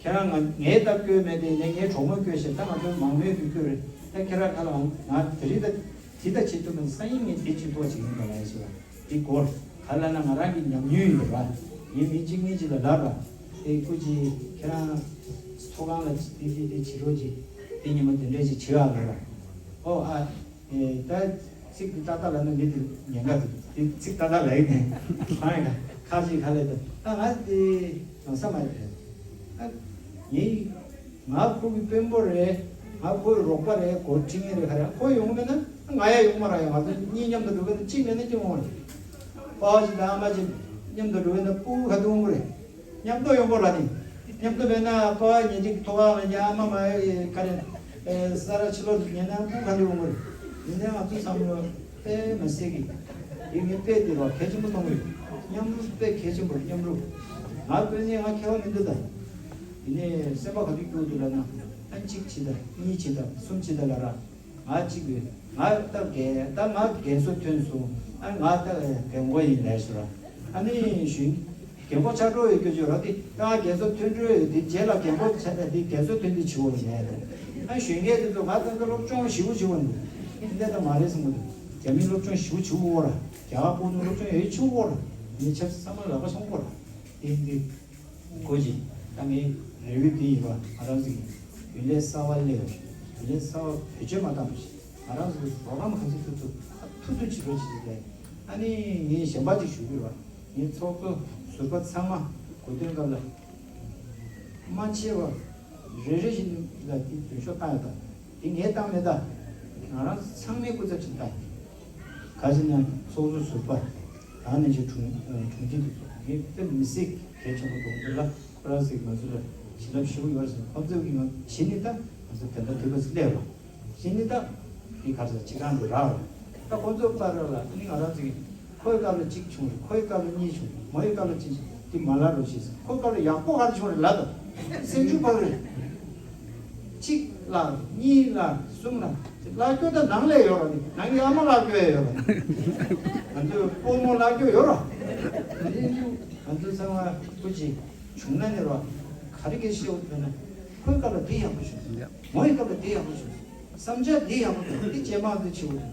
ཁྱེད་རང་ང་ངའི་ད་བསྐོས་མེད་དེ་ནས་ངའི་གྲོགས་མོས་བསྐོས་ཤག་ད་ང་ཚོའི་མང་མོས་ཀྱིས་བསྐོས་རེད། ད་ཁྱེད་རང་ཁ་ལ་འོང་། ང་དེ་རིང་ད་དེ་ད་བྱེད་ཐུབ་མེད། སང་ཉིན་ངས་དེ་བྱེད་ཐུབ་པ་བྱེད་ཀྱི་ཡིན་པ་ལབ་ཡ་ཞིག་ལ། དེ་སྐོར་ག་ལབ་ན་ང་རང་གི་ཉམས་མྱོང་ཡིན་པ་རེད། ངས་མི་གཅིག་གཉིས་གཅིག་ལ་ལབ་ར། དེ་སྐུ་མཁྱེན་ཁྱེད་རང་ཚོགས་ཁང་ལ་དེ་དེ་དེ་བྱེད་རོགས་གྱིས། དེ་ཉིན་མོ་དེ་འདྲས་ཅིག་བྱེད་ཨ་ལབ་ར། ཨོ་ཨ། ཨེ་ད་ཚིག་དེ་ཏག་ཏག་ལབ་ན་མི་དེ་ཉན་ག་འདུག་དེ་ཚིག་ཏག་ཏག་ལབ་ཡིན་ནས་ཁང་ཡིན་ཁ་ཅིག་ཁ་ལས་དེ་ད་ང་དེ་ནང་ས་མ་རེད། ཨ་ངས་ང་ཁོ་གི་དཔོན་པོ་རེད། ང་ཁོའི་རོགས་པ་རེད། འགོ་ཁྲིད་མཁན་རེད། ག་རེ་ཁོ་ཡོང་མེད་ན་ང་ཡང་ཡོང་མ་རག་ཡ། ང་ཚོ་གཉིས་མཉམ་དུ་འགྲོ་གི་ན་གཅིག་མེད་ན་གཅིག་འོང་རེད། པ་ཕ་གཅིག་དང་ཨ་མ་གཅིག་མཉམ་དུ་འགྲོ་གི་ན་སྤུ་གུ་ག་དུས་འོང་གི་རེད། མཉམ་དུ་ཡོང་དགོས་ར་ནི། མཉམ་དུ་མེད་ན་པ་ཕ་ཉལ་གཅིག་ཐོག་ཁ་ལ་ཉལ། ཨ་མ་མ་ག་རེ་ས་ར་ཕྱི་ལོགས་ཉལ་ན་སྤུ་གུ་ག་དུས་འོང་གི་རེད། ཡིན་ནའི་ང་ཚོ་བསམ་བློ་དཔེ་མི་སྲིད་གི། དེ་ངས་དཔེ་འདི་རོགས་གལ་ཆེན་པོ་མཐོང་གི་ཡོད། མཉམ་རུབ་དཔེ་གལ་ཆེན་པོ་རེད། མཉམ་རུབ་ང་དཔེ་ནས་ང་ཁེ་བ་མི་འདུག་ད། ཡིན་ནའི་སེམས་པ་ག་དུས་སྐྱོ་འདུག་ལབ་ན། ཨ་གཅིག་བྱེད་ད། གཉིས་བྱེད་ད། གསུམ་བྱེད་ད་ལབ་ར། ང་གཅིག་ཡོད། ང་ད་རྒན་ད་ང་རྒན་གསོ་ཐོན་སོང་། ཨ་ང་ད་རྒན་གོག་ཡིན་ལབ་ཤོད་ར། ཨ་ནི་གཞོན་རྒན་གོག་ཆགས་འགྲོ་ཡོད་སྐྱོ་ཤོས་ར། དེ་ད་ང་རྒན་གསོ་ཐོན་འགྲོ་ཡོད། དེ་རྗེས་ལ་རྒན་གོག་ཆགས་ད་དེ་རྒན་གསོ་ཐོན་དེ་བྱེད་འོ་ཡིན་ལབ་ད། ཨ་གཞོན་སྐྱེས་དེ་ཚོ་ང་ད་ད་སློབ་སྦྱོང་ཞེ་པོ་བྱེད་འོ་འདུག་འདི་ད་མ་རེད་བསམ་གི་འདུག་རྒྱ་མིའི་སློབ་སྦྱོང་ཞེ་པོ་བྱེད་འོ་ར། རྒྱ་གར་ཕོག་ནས་སློབ་སྦྱོང་ཡོད་ཆུ་འོ་ར། ངས་ཆབ་སྲིད་ཚང་མ་ལག་པ་སོང་གོ་ར། དེ་འདི། གོ་ཅི། ད་ངའི་རེ་བའི་དེ་ཡིན་པ། ང་རང་ཚོ་གི་རྒྱུན་ལས་གསར་པ་སླེབས་པ་ཞིག་རྒྱུན་ལས་གསར་པ་བེད་སྤྱོད་མ་བཏང་བ་ཞིག་ང་རང་ཚོ་གི་རོགས་རམ་ག་ཚོད་ཐུབ་ཐུབ་ཐུབ་ཐུབ་བྱེད་རོགས་བྱེད་ཅིག་ལས། ཨ་ནི་ངས་གཞན་པ་ཅིག་ཞུ་གི་རེད་བ། ངའི་ཚོགས་གཙོ་ཟུར་པ་ཚང་མ་གོ་སྟོན་སྐབས་ལ་མ་ཆེ་བ་རེ་རེ་བཞིན་ལ་དེ་མདུན་ཤོག་བཏང་ཡོད་ད། དེ་ངས་བཏང་མེད་ད། ང་རང་ཚང་མའི་སྐུ་ཚབ་ཅིག་བཏང་ཡོད། ག་ཅི་ན་ཚོགས་གཙོ་ཟུར་པ། ད་ནི་ཅིག་དྲུང་དྲུང་ཆེ་དེ་ཚོ་ངས་དཔེ་མི་སྲིད་གལ་ཆེན་པོ་འདུག་འདི་ལ་ཁོ་རང་ཚོས་ང་ཚོ་ལ་བྱིན་རླབས་ཞེ་པོ་ཡོད་ཟེར། ཁོ་ཚོས་ཀྱི་ང་གཞི་ནས་ད་ང་ཚོ་དེ་འདྲ་དུས་སྐབས་སུ་སླེབས་རོགས། གཞི་ནས་ད་འདི་ག་ཚོད་ཅིག་རང་དུ་རག་རོགས། ད་ཁོ་ཚོ་པར་ར་ལ་ནི་ང་རང་ཚོས་ཀྱི་ཁོའི་སྐབས་ལ་གཅིག་བྱུང་རེད། ཁོའི་སྐབས་ལ་གཉིས་བྱུང་རེད། མོའི་སྐབས་ལ་གཅིག་བྱུང་། འདི་མ་ལབ་རོགས་ཞེས་ཟེར། ཁོའི་སྐབས་ལ་ཡག་པོ་ག་རེ་བྱུང་རེད་ལབ་དང་། སེམས་ཤུགས་འཕར་རེད། གཅིག་ལབ། གཉིས་ལབ། གསུམ་ལབ། ལབ་རྒྱུ་ད་ནང་ལ་ཡོད་ར། ནི་ནང་གི་ཨ་མ་ལབ་རྒྱུ་ཡ་ཡོད་ར། ང་ཚོའི་སྤོ་རྨོ་ལབ་རྒྱུ་ཡོད་ར། ང་ཚོ་ཚང་མ་སྐུ་མཁྱེན་བྱུང་ན་ནི་ར་ག་རེ་གི་ཤེས་འོ་ཐོན་ན། ཁོའི་སྐབས་ལ་འདི་ཡག་པོ་བྱུང་། ཡ། མོའི་སྐབས་ལ་འདི་ཡག་པོ་བྱུང་། བསམ་འཆར་འདི་ཡག་པོ་བྱུང་། འདི་རྗེས་མ་འདི་བྱེད་དགོས།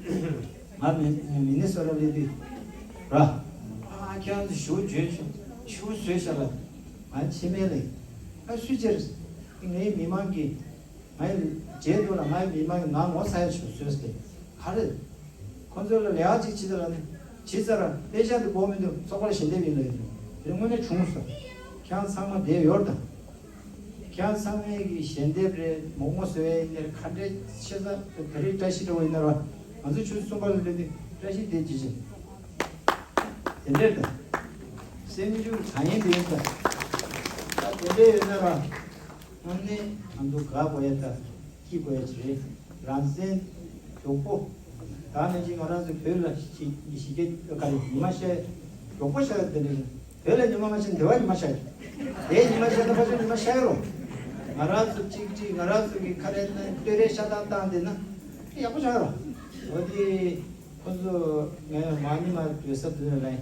ངས། ང་མི་མི་ནི་སོ་ཊ་སླེབས་དུས་ར། ཨ་ཁྱེད་རང་ཚོ་ཞུ་བརྗོད་ཆུ་ཆུ་བཟོས་ཤག་ལ། ང་ཕྱི་མེད་ལ། ཨ་སུས་ཅེར། ངའི་མི་མང་གིས། ང་ཡི་རྗེས་འདུག་ལ། ང་ཡི་མི་མང་གིས་ང་ངོ་ཚ་ཡ་ཆུ་བཟོས་ཏེ། ག་རེ། ཁོ་ཚོ་ལ་ལས་ཀ་ཅིག་བྱེད་ད་ལ་ནི་བྱེད་ཚར་ར། དཔེ་ཆ་འདི་དགོས་མི་འདུག་ཚོགས་པར་ཞལ་འདེབས་ཡིན་ལ་ཡིན། དེ་དངོས་གནས་བྱུང་སོང་། ཁྱེད་རང་ཚང་མ་བསྡད་ཡོད་དང་། ཁྱེད་རང་ཚང་མས་ཀྱི་ཞལ་འདེབས་རེད། མོག་མོག་བཟོ་ཡས་ཡིན་ནའི་ག་འདྲས་ཆེ་ས་དེ་རིགས་བཀྲ་ཤིས་འདྲ་བོ་ཡིན་ན་ར། ང་ཚོ་ཆུ་གསུམ་པ་ལ་སླེབས་དུས་བཀྲ་ཤིས་དེ་ཇི་བཞིན་དེ་འདྲས་དང་། སེམས་ཤུགས་དྲག་ཡིན་དེ་ཡིན་དང་། ད་དེ་འདྲས་ཡོད་ན་ར། དངོས་གནས་ང་ཚོ་དགའ་དགོས་ཡ་དང་སྐྱིད་དགོས་ཡ་ཅིག་རེད། རང་བཙན་མགྱོགས་པོ། ད་ནང་བཞིན་ང་རང་ཚོ་བོད་ལ་གཞི་གཞི་རྒྱ་ག་རེ་ཉི་མ་ཤར་མགྱོགས་པོ་ཤར་དེ་འདྲ་རེད། བོད་ལ་ཉི་མ་མ་ཤར་འདི་བ་ཉི་མ་ཤར་རེད། དེའི་ཉི་མ་ཤར་ན་ཕལ་ཆེར་ཉི་མ་ཤར་ཡོད་རོ། ང་རང་ཚོ་གཅིག་སྒྲིལ། ང་རང་ཚོ་གི་ཁ་རས་ན་སྟོད་རས་ཤ་སྟག་བཏང་བསྡད་ན་ཡག་པོ་ཤར་རོ། འོ་དེ་ཁོ་ཚོ་ངས་མ་ཉི་མ་སྡོད་ས་དེ་ལ་ལན།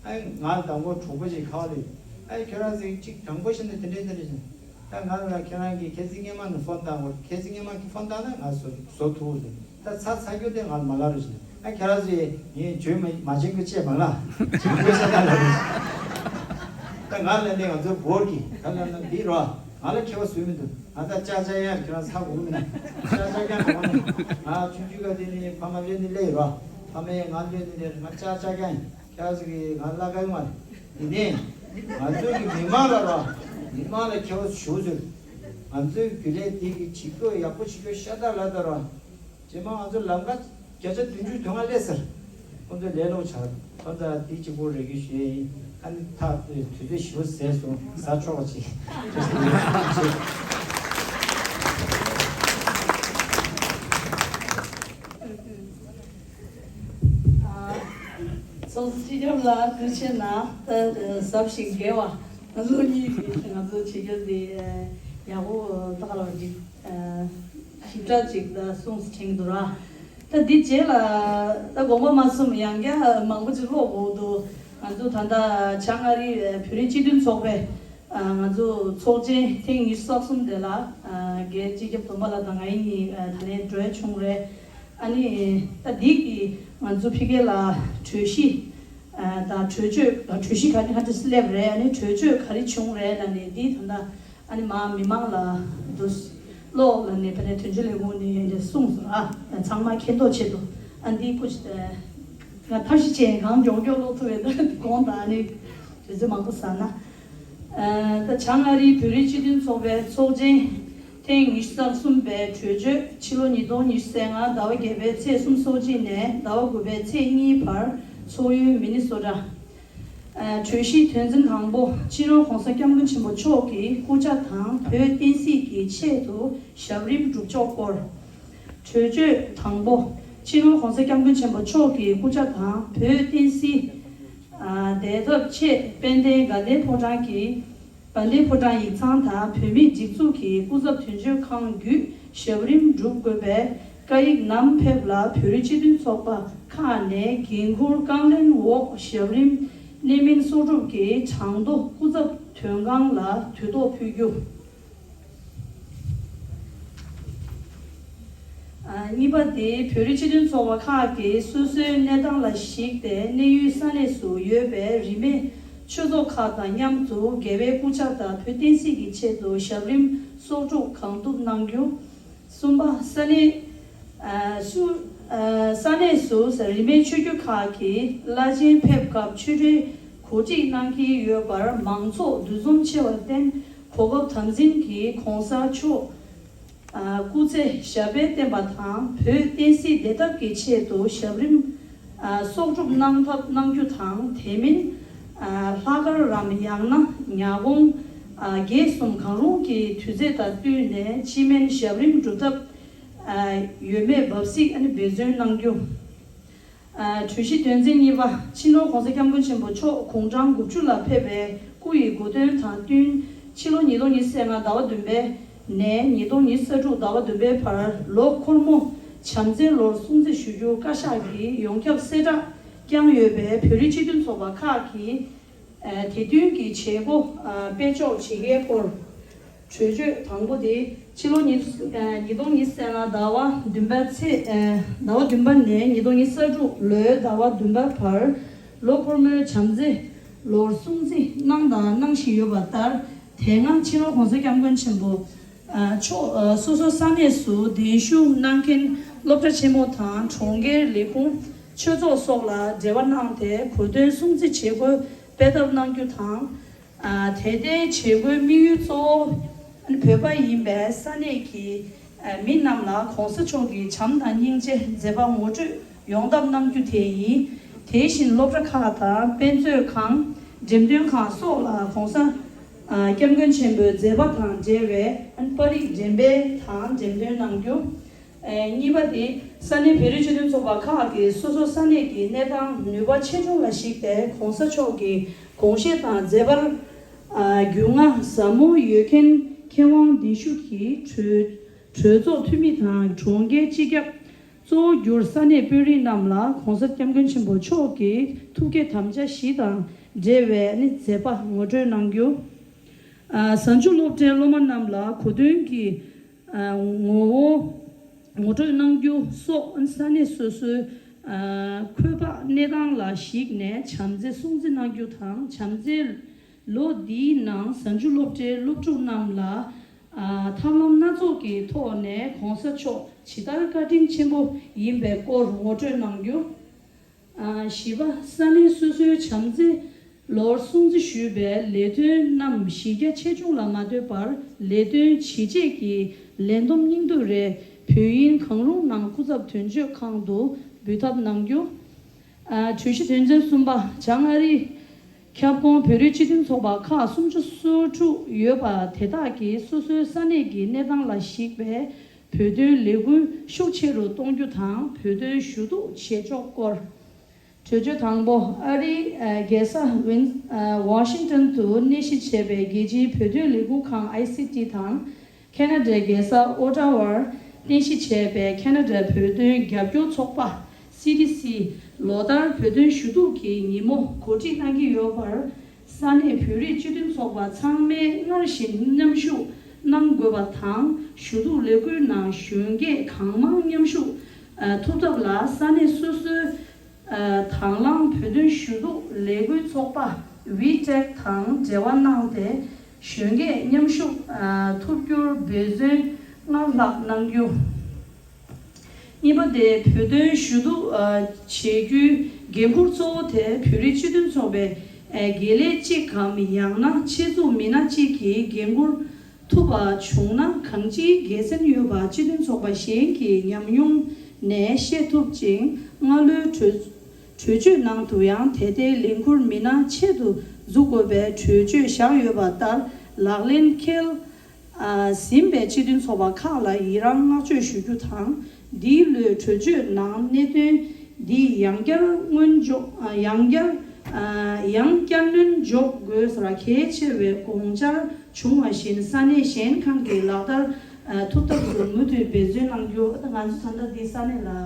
ཨ་ང་དང་པོ་གྲོགས་པོ་ཞིག་ཁ་བ་ལས། ཨ་ཁྱོད་རང་ཚོ་གཅིག་དྲང་པོ་བཤད་ན་དེ་འདྲས་དེ་འདྲས་བྱུང་། ད་ང་ལ་ཁྱེད་རང་གིས་ཁྱེད་ཚོའི་སྔས་མ་ནས་ཕོན་བཏང་དགོས། ཁྱེད་ཚོའི་སྔས་མ་གིས་ཕོན་བཏང་ན་ང་བཟོ་བཟོ་ཐུབ་རེད། ད་ཚ་ཚ་རྒྱུ་དེ་ང་ལ་མ་ལབ་རེད་ཟེར། ཨ་ཁྱེད་རང་ཚོས་ངས་བརྗོད་མ་མ་བྱེད་དགོས་ཅེས་མ་ལབ། བྱེད་དགོས་ཤ་སྟག་ལབ་རེད་ཟེར། ད་ང་ལ་ནི་ང་ཚོའི་བོར་གི་ད་ལབ་ན་འདི་རོ། ང་ལ་ཁྱད་པར་བཟོས་མི་འདུག་ང་ད་ཅག་ཅག་ཡང་ཁྱེད་རང་ཚ་དགོས་མི་ན་ཅག་ཅག་ཀྱང་དགོས་ན། ང་ཆུང་ཆུང་ག་དེ་ནི་ཕ་མ་ལོས་ནི་ལས་རོ། ཕ་མས་ང་ལོས་ནི་ལས་ང་ཅག་ཅག་ཀྱང་། ཁྱེད་ཚོ་གིས་ང་བརླག་ག་ཡོང་བ་རེད། དེ་ནས་ང་ཚོ་གི་མི་མང་ལ་རོ། མི་མང་ལ་ཁྱེད་ཚོ་ཞུ་ཟེར། ང་ཚོའི་རྒྱུན་ལས་དེ་གི་བྱེད་སྒོ་ཡག་པོ་བྱེད་རྒྱུ་ཤ་སྟག་ལ་ད་རོ། རྗེས་མ་ང་ཚོ་ལམ་ཁ་བརྒྱ་ཆ་བདུན་ཅུ་དོན་ལྔ་སླེབས་ཟེར། ཁོང་ཚོས་ལས་སླ་པོ་ཆགས། ཁོང་ཚོ་དེ་གཅིག་པོ་རེ་སྐུལ་ཞུ་ཡས་ཡིན། ཨ་ནི་ཐག་དུས་ཚོད་ཞེ་པོ་ཟད་སོང་། ཟ་ཆོག་པ་ཅིག་ཚོགས་སྤྱི་ཁྱབ་ལགས་ཐུགས་རྗེ་གནང་། ད་གཟབ་ཞིང་རྒྱས་པ་ང་ཚོ་གཉིས་ཀྱིས་ང་ཚོ་བྱེད་རྒྱུ་དེ་ཡག་པོ་ད་ག་ལ་ཞིབ་ཕྲ་ཅིག་ད་གསུངས་ཟིན་འདུག་ར། ད་འདི་རྗེས་ལ་ད་དགོངས་པ་མ་ཚོམ་ཡང་བསྐྱར་མང་པོ་ཅིག་ཀློག་དགོས་འདུག་ང་ཚོ་ད་ལྟ་བྱང་ཨ་རིའི་བོད་རིགས་སྤྱི་མཐུན་ཚོགས་པའི་ང་ཚོ་ཚོགས་ཆེན་ཐེངས་ཉི་ཤུ་རྩ་གསུམ་དེ་ལ་རྒན་སྤྱི་ཁྱབ་དོམ་པ་ལགས་དང་ང་གཉིས་ད་ལན་གྲོས་བྱུང་རེད། ཨ་ནི་ད་འདི་གི་ང་ཚོ་ཕ་གི་ལ་གྲོས་གཞི་དང་གྲོས་ཆོད། གྲོས་གཞི་ག་རེ་ག་རེ་སླེབས་རེད། ཨ་ནི་གྲོས་ཆོད་ག་རེ་བྱུང་རེད་ལབ་ནས་འདི་ད་ལྟ། ཨ་ནི་མ་མི་མང་ལ་འདུག་ཀློག་ལབ་ནས་ཕ་ནས་དོན་གཅོད་ལས་ཁུངས་ནས་འདི་གསུངས་སོང་། ཨ་ཚང་མ་མཁྱེན་རྟོགས་ཆེད་དུ་ཨ་འདི་སྐུ་ང་ཐབས་ཤེས་བྱས་གང་མགྱོགས་མགྱོགས་ཀློག་ཐུབ་པའི་ད་དགོངས་དག་ཨ་ནི་དུས་ཚོད་མང་པོ་ཟ་ན། ཨ་ད་བྱང་ཨ་རིའི་བོད་རིགས་སྤྱི་མཐུན་ཚོགས་པའི་ཚོགས་ཆེན་ཐེངས་ཉི་ཤུ་རྩ་གསུམ་པའི་གྲོས་ཆོད་ཕྱི་ལོ་ཉིས་སྟོང་ཉི་ཤུ་རྩ་ལྔ་ཟླ་བ་བརྒྱད་པའི་ཚེས་སུམ་ཅུ་སོ་གཅིག་ནས་ཟླ་བ་དགུ་པའི་ཚེས་གཉིས་བར་ཚོགས་ཡུལ་མི་ནི་སོ་ཊ། གྲོས་གཞིའི་དོན་ཚན་དང་པོ། སྤྱི་ནོར་༧གོང་ས་༧སྐྱབས་མགོན་ཆེན་པོ་མཆོག་གི་སྐུ་ཕྱྭ་དང་བོད་བསྟན་སྲིད་ཀྱི་ཆེད་དུ་ཞབས་རིམ་སྒྲུབ་ཕྱོགས་སྐོར། གྲོས་ཆོད་དང་པོ། སྤྱི་ནོར་༧གོང་ས་༧སྐྱབས་མགོན་ཆེན་པོ་མཆོག་གི་སྐུ་ཕྱྭ་དང་བོད་བསྟན་སྲིད་བདེ་ཐབས་ཆེད་དཔལ་ལྡན་དགའ་ལྡན་ཕོ་བྲང་གི་དགའ་ལྡན་ཕོ་བྲང་ཡིག་ཚང་དང་བོད་མིའི་སྒྲིག་འཛུགས་ཀྱི་སྐུ་ཚབ་དོན་གཅོད་ཁང་བརྒྱུད་ཞབས་རིམ་སྒྲུབ་དགོས་པའི་བཀའ་ཡིག་ནམ་ཕེབས་ལ་བོད་རིགས་སྤྱི་མཐུན་ཚོགས་པ་ཁག་ནས་འགན་འཁུར་རྐང་ལེན་འོག་ཞབས་རིམ་གནད་སྨིན་གསོག་སྒྲུབ་ཀྱི་གྲངས་ཐོ་སྐུ་ཚབ་དོན་ཁང་ལ་དུས་ཐོག་ཕུལ་རྒྱུ། གཉིས་པ་དེ། བོད་རིགས་སྤྱི་མཐུན་ཚོགས་པ་ཁག་གིས་སོ་སོའི་གནས་སྟངས་ལ་གཞིགས་ཏེ་གནས་ཡུལ་ས་གནས་སུ་ཡོད་པའི་རིས་མེད་ཆོས་ཚོགས་ཁག་དང་མཉམ་དུ་རྒྱལ་བའི་སྐུ་ཕྱྭ་དང་བོད་བསྟན་སྲིད་ཀྱི་ཆེད་དུ་ཞབས་རིམ་གསོག་སྒྲུབ་གང་ཐུབ་གནང་རྒྱུ། གསུམ་པ། ས་གནས་སུ་ས་གནས་སུ་རིས་མེད་ཆོས་བརྒྱུད་ཁག་གི་བླ་ཆེན་ཕེབས་སྐབས་ཆོས་འབྲེལ་གོ་སྒྲིག་གནང་གི་ཡོད་པར་མང་ཚོགས་འདུ་འཛོམས་ཆེ་བར་བརྟེན་གོ་སྐབས་དམ་འཛིན་གྱིས་༧གོང་ས་མཆོག་སྐུ་ཚེ་ཞབས་པད་བརྟན་པ་དང་བོད་བསྟན་སྲིད་བདེ་ཐབས་ཀྱི་ཆེད་དུ་ཞབས་རིམ་གསོག་སྒྲུབ་གནང་ཐབས་གནང་རྒྱུ་དང་། དེ་མིན་ལྷག་དཀར་རམ་ཡང་ན་ཉ་གོང་བརྒྱད་གསུམ་གང་རུང་གི་དུས་ཚོད་དང་བསྟུན་ནས་སྤྱི་སྨན་ཞབས་རིམ་སྒྲུབ་ཐབས་ཡོད་མེད་བབས་གཟིགས་འབད་བརྩོན་གནང་རྒྱུ། གྲོས་གཞི་དོན་ཚན་གཉིས་པ། སྤྱི་ནོར་༧གོང་ས་༧སྐྱབས་མགོན་ཆེན་པོ་མཆོག་དགུང་གྲངས་དགུ་བཅུ་ལ་ཕེབས་པའི་སྐུ་ཡི་གོ་སྟོན་དང་བསྟུན་ཕྱི་ལོ་ཉིས་སྟོང་ཉི་ཤུ་རྩ་ལྔ་ཟླ་བ་བདུན་པའི་ནས་ཉིས་སྟོང་ཉི་ཤུ་རྩ་དྲུག་ཟླ་བ་བདུན་པའི་བར་ལོ་འཁོར་མོ་བྱམས་བརྩེའི་ལོར་སྲུང་བརྩི་ཞུ་རྒྱུ་བཀའ་ཤག་གིས་ཡོངས་ཁྱབ་གསལ་བསྒྲགས་བསྐྱངས་ཡོད་པས་བོད་རིགས་སྤྱི་མཐུན་ཚོགས་པ་ཁག་གིས་དེ་བསྟུན་གྱི་བྱེད་སྒོ་སྤེལ་ཕྱོགས་བྱེད་ཀའི་སྐོར། གྲོས་ཆོད་དང་པོ་དེ་ཕྱི་ལོ་ཉིས་ཉིས་སྟོང་ཉི་ཤུ་རྩ་ལྔ་ཟླ་བ་བདུན་པ་ཚེས་ཟླ་བ་བདུན་པ་ནས་ཉིས་སྟོང་ཉི་ཤུ་རྩ་དྲུག་ལོའི་ཟླ་བ་བདུན་པ་བར་ལོ་འཁོར་མོའི་བྱམས་བརྩེ་ལོར་སྲུང་བརྩི་གནང་དང་གནང་བཞིན་ཡོད་པ་ལྟར། དེ་སྔ་ཕྱི་ལོ་གོང་ས་སྐྱབས་མགོན་ཆེན་པོ་མཆོག་སོ་སོའི་ས་གནས་སུ་གདན་ཞུ་གནང་མཁན་སློབ་གྲྭ་ཆེན་མོ་དང་གྲོང་ཁྱེར་ལས་ཁུངས་ཆོས་ཚོགས་སོགས་ལ་འབྲེལ་བ་གནང་སྟེ་གོ་སྟོན་སྲུང་བརྩི་བྱེད་སྒོ་སྤེལ་ཐབས་གནང་རྒྱུ་དང་། ཨ། དེ་ལྟའི་བྱེད་སྒོའི་དམིགས་ཡུལ་གཙོ་བོ་བོད་པ་ཡིན་པའི་ས་གནས་ཀྱི་ཨ། མི་རྣམས་ལ་གོང་ས་མཆོག་གི་བྱམས་དང་སྙིང་རྗེ་མཛད་པ་ངོ་སྤྲོད་ཡོང་ཐབས་གནང་རྒྱུ་དེ་ཡིན། དེ་བཞིན་སློབ་གྲྭ་ཁག་དང་དཔེ་མཛོད་ཁང་། འགྲེམས་སྟོན་ཁང་སོགས་ལ་གོང་ས་ཨ། སྐྱབས་མགོན་ཆེན་པོའི་མཛད་པ་དང་འབྲེལ་བའི་ཨ། པར་རིས་འགྲེམས་སྤེལ་དང་འགྲེམས་སྟོན་གནང་རྒྱུ། ཨེ། གཉིས་པ་དེ་ས་གནས་བོད་རིགས་སྤྱི་མཐུན་ཚོགས་པ་ཁག་གིས་སོ་སོ་ས་གནས་ཀྱི་གནས་སྟངས་ནུས་པ་ཆེ་ཆུང་ལ་གཞིགས་ཏེ་གོང་ས་མཆོག་གི་དགོངས་བཞེད་དང་མཛད་པར། ཨ། རྒྱུས་མངའ་ཟབ་མོ་ཡོད་མཁན་མཁས་དབང་གདན་ཞུ་གྱིས་གྲོས་གྲོས་ཚོགས་འཐུས་མི་དང་གྲོང་ཁྱེར་སྤྱི་ཁྱབ་གཙོ་བོར་གྱུར་ས་གནས་དཔོན་རིགས་རྣམས་ལ་གོང་ས་སྐྱབས་མགོན་ཆེན་པོ་མཆོག་གི་ཐུགས་བསྐྱེད་དམ་བཅའ་བཞི་དང་འབྲེལ་བའི་ནི་མཛད་པ་ངོ་སྤྲོད་གནང་རྒྱུ། ཨ། གཟའ་མཇུག་སློབ་གྲྭའི་སློབ་མ་རྣམས་ལ་གོ་སྟོན་གྱི་ངོ་བོ་ངོ་སྤྲོད་གནང་རྒྱུ་སོགས་ས་གནས་སོ་སོའི་ཨ། འཁོས་དཔག་གནས་སྟངས་ལ་གཞིགས་ནས་བྱམས་བརྩེ་སྲུང་བརྩི་གནང་རྒྱུ་དང་། བྱམས་བརྩེའི་ལོ་འདིའི་ནང་གཟའ་མཇུག་སློབ་གྲྭའི་སློབ་ཕྲུག་རྣམས་ལ་ཨ། ཐབས་ལམ་སྣ་ཚོགས་ཀྱི་ཐོག་ནས་གོང་ས་མཆོག་ཇི་ལྟར་བཀའ་དྲིན་ཆེན་པོ་ཡིན་པའི་སྐོར་ངོ་སྤྲོད་གནང་རྒྱུ། ཨ། བཞི་པ། ས་གནས་སོ་སོའི་བྱམས་བརྩེ་ལོར་སྲུང་བརྩི་ཞུས་པའི་ལས་དོན་རྣམས་གཞི་རྒྱ་ཆེ་ཆུང་ལ་མ་ལྟོས་པར་ལས་དོན་ཇི་བྱེད་ཀྱི་ལས་བསྡོམས་སྙིང་བསྡུས་རེ་བོད་དབྱིན་གང་རུང་ནང་སྐུ་ཚབ་དོན་གཅོད་ཁང་དུ་འབུལ་ཐབས་གནང་རྒྱུ། ཨ། གྲོས་གཞི་དོན་ཚན་གསུམ་པ། བྱང་ཨ་རིའི་ཁྱབ་ཁོངས་བོད་རིགས་སྤྱི་མཐུན་ཚོགས་པ་ཁག་སུམ་ཅུ་སོ་དྲུག་ཡོད་པ་དེ་དག་གིས་སོ་སོའི་ས་གནས་ཀྱི་གནས་སྟངས་ལ་གཞིགས་པའི་བོད་དོན་ལས་འགུལ་ཤུགས་ཆེ་རུ་གཏོང་རྒྱུ་དང་། བོད་དོན་ཞུ་གཏུག་བྱེད་ཕྱོགས་སྐོར། གྲོས་ཆོད་དང་པོ། ཨ་རིའི་རྒྱལ་ས་ཝིན་ཝ་ཤིང་ཏོན་དུ་གནས་གཞི་བྱས་པའི་རྒྱལ་སྤྱིའི་བོད་དོན་ལས་འགུལ་ཁང་ཨའི་སི་ཊི་དང་། ཁེ་ན་ཌའི་རྒྱལ་ས་ཨོ་ཊ་ཝར་རྟེན་གཞི་བྱས་པའི་ཁེ་ན་ཌ་བོད་དོན་རྒྱབ་སྐྱོར་ཚོགས་པ་སི་ཊི་སི་ལོ་ལྟར་བོད་དོན་ཞུ་གཏུག་གི་ཉིན་མོ་གོ་སྒྲིག་གནང་གི་ཡོད་པར། ས་གནས་བོད་རིགས་སྤྱི་མཐུན་ཚོགས་པ་ཚང་མས་སྔར་བཞིན་མཉམ་ཞུགས་གནང་དགོས་པ་དང་། ཞུ་གཏུག་ལས་འགུལ་ནང་གཞོན་སྐྱེས་གང་མང་མཉམ་ཞུགས་ཐུབ་ཐབས་ལ་ས་གནས་སོ་སོའི་དང་བླངས་བོད་དོན་ཞུ་གཏུག་ལས་འགུལ་ཚོགས་པ་ཝི་ཊེག་དང་འབྲེལ་བ་གནང་སྟེ། གཞོན་སྐྱེས་མཉམ་ཞུགས་ཐུབ་རྒྱུར་འབད་བརྩོན་སྔར་ལྷག་གནང་རྒྱུ། གཉིས་པ་དེ། བོད་དོན་ཞུ་གཏུག་བྱེད་རྒྱུའི་འགན་འཁུར་གཙོ་བོ་དེ་བོད་རིགས་སྤྱི་མཐུན་ཚོགས་པའི་དགེ་ལས་གཅིག་གམ་ཡང་ན་ཆེད་འཛུགས་མི་སྣ་གཅིག་གིས་འགན་འཁུར་ཐུབ་པ་བྱུང་ན། གང་ཅིའི་དགེ་མཚན་ཡོད་པ་སྤྱི་མཐུན་ཚོགས་པ་གཞན་གྱི་ཉམས་མྱོང་ནས་ཤེས་ཐུབ་ཅིང་། སྔ་ལོའི་གྲོས་གྲོས་ཆོད་ནང་དུ་ཡང་དེ་ལྟའི་ལས་འཁུར་མི་སྣ་ཆེད་དུ་འཛུགས་དགོས་པའི་གྲོས་ཆོད་བཞག་ཡོད་པ་ལྟར་ལག་ལེན་འཁེལ་ཟིན་པའི་སྤྱི་མཐུན་ཚོགས་པ་ཁག་ལ་ཡི་རང་བསྔགས་བརྗོད་ཞུ་རྒྱུ་དང་། འདིའི་ལོའི་གྲོས་ཆོད་ནང་གནད་དོན་འདི་ཡང་བསྐྱར་སྔོན་འཇོག་ཡང་བསྐྱར་ཡང་བསྐྱར་སྣོན་འཇོག་དགོས་པར་གལ་ཆེ་བའི་དགོངས་འཆར་བྱུང་བ་བཞིན། ས་གནས་གཞན་ཁག་གིས་ལག་བསྟར་ཐུབ་ཐབས་སུ་མུ་མཐུད་འབད་བརྩོན་གནང་རྒྱུ། ང་ཚོ་ད་ལྟ་འདི་ས་གནས་ལ་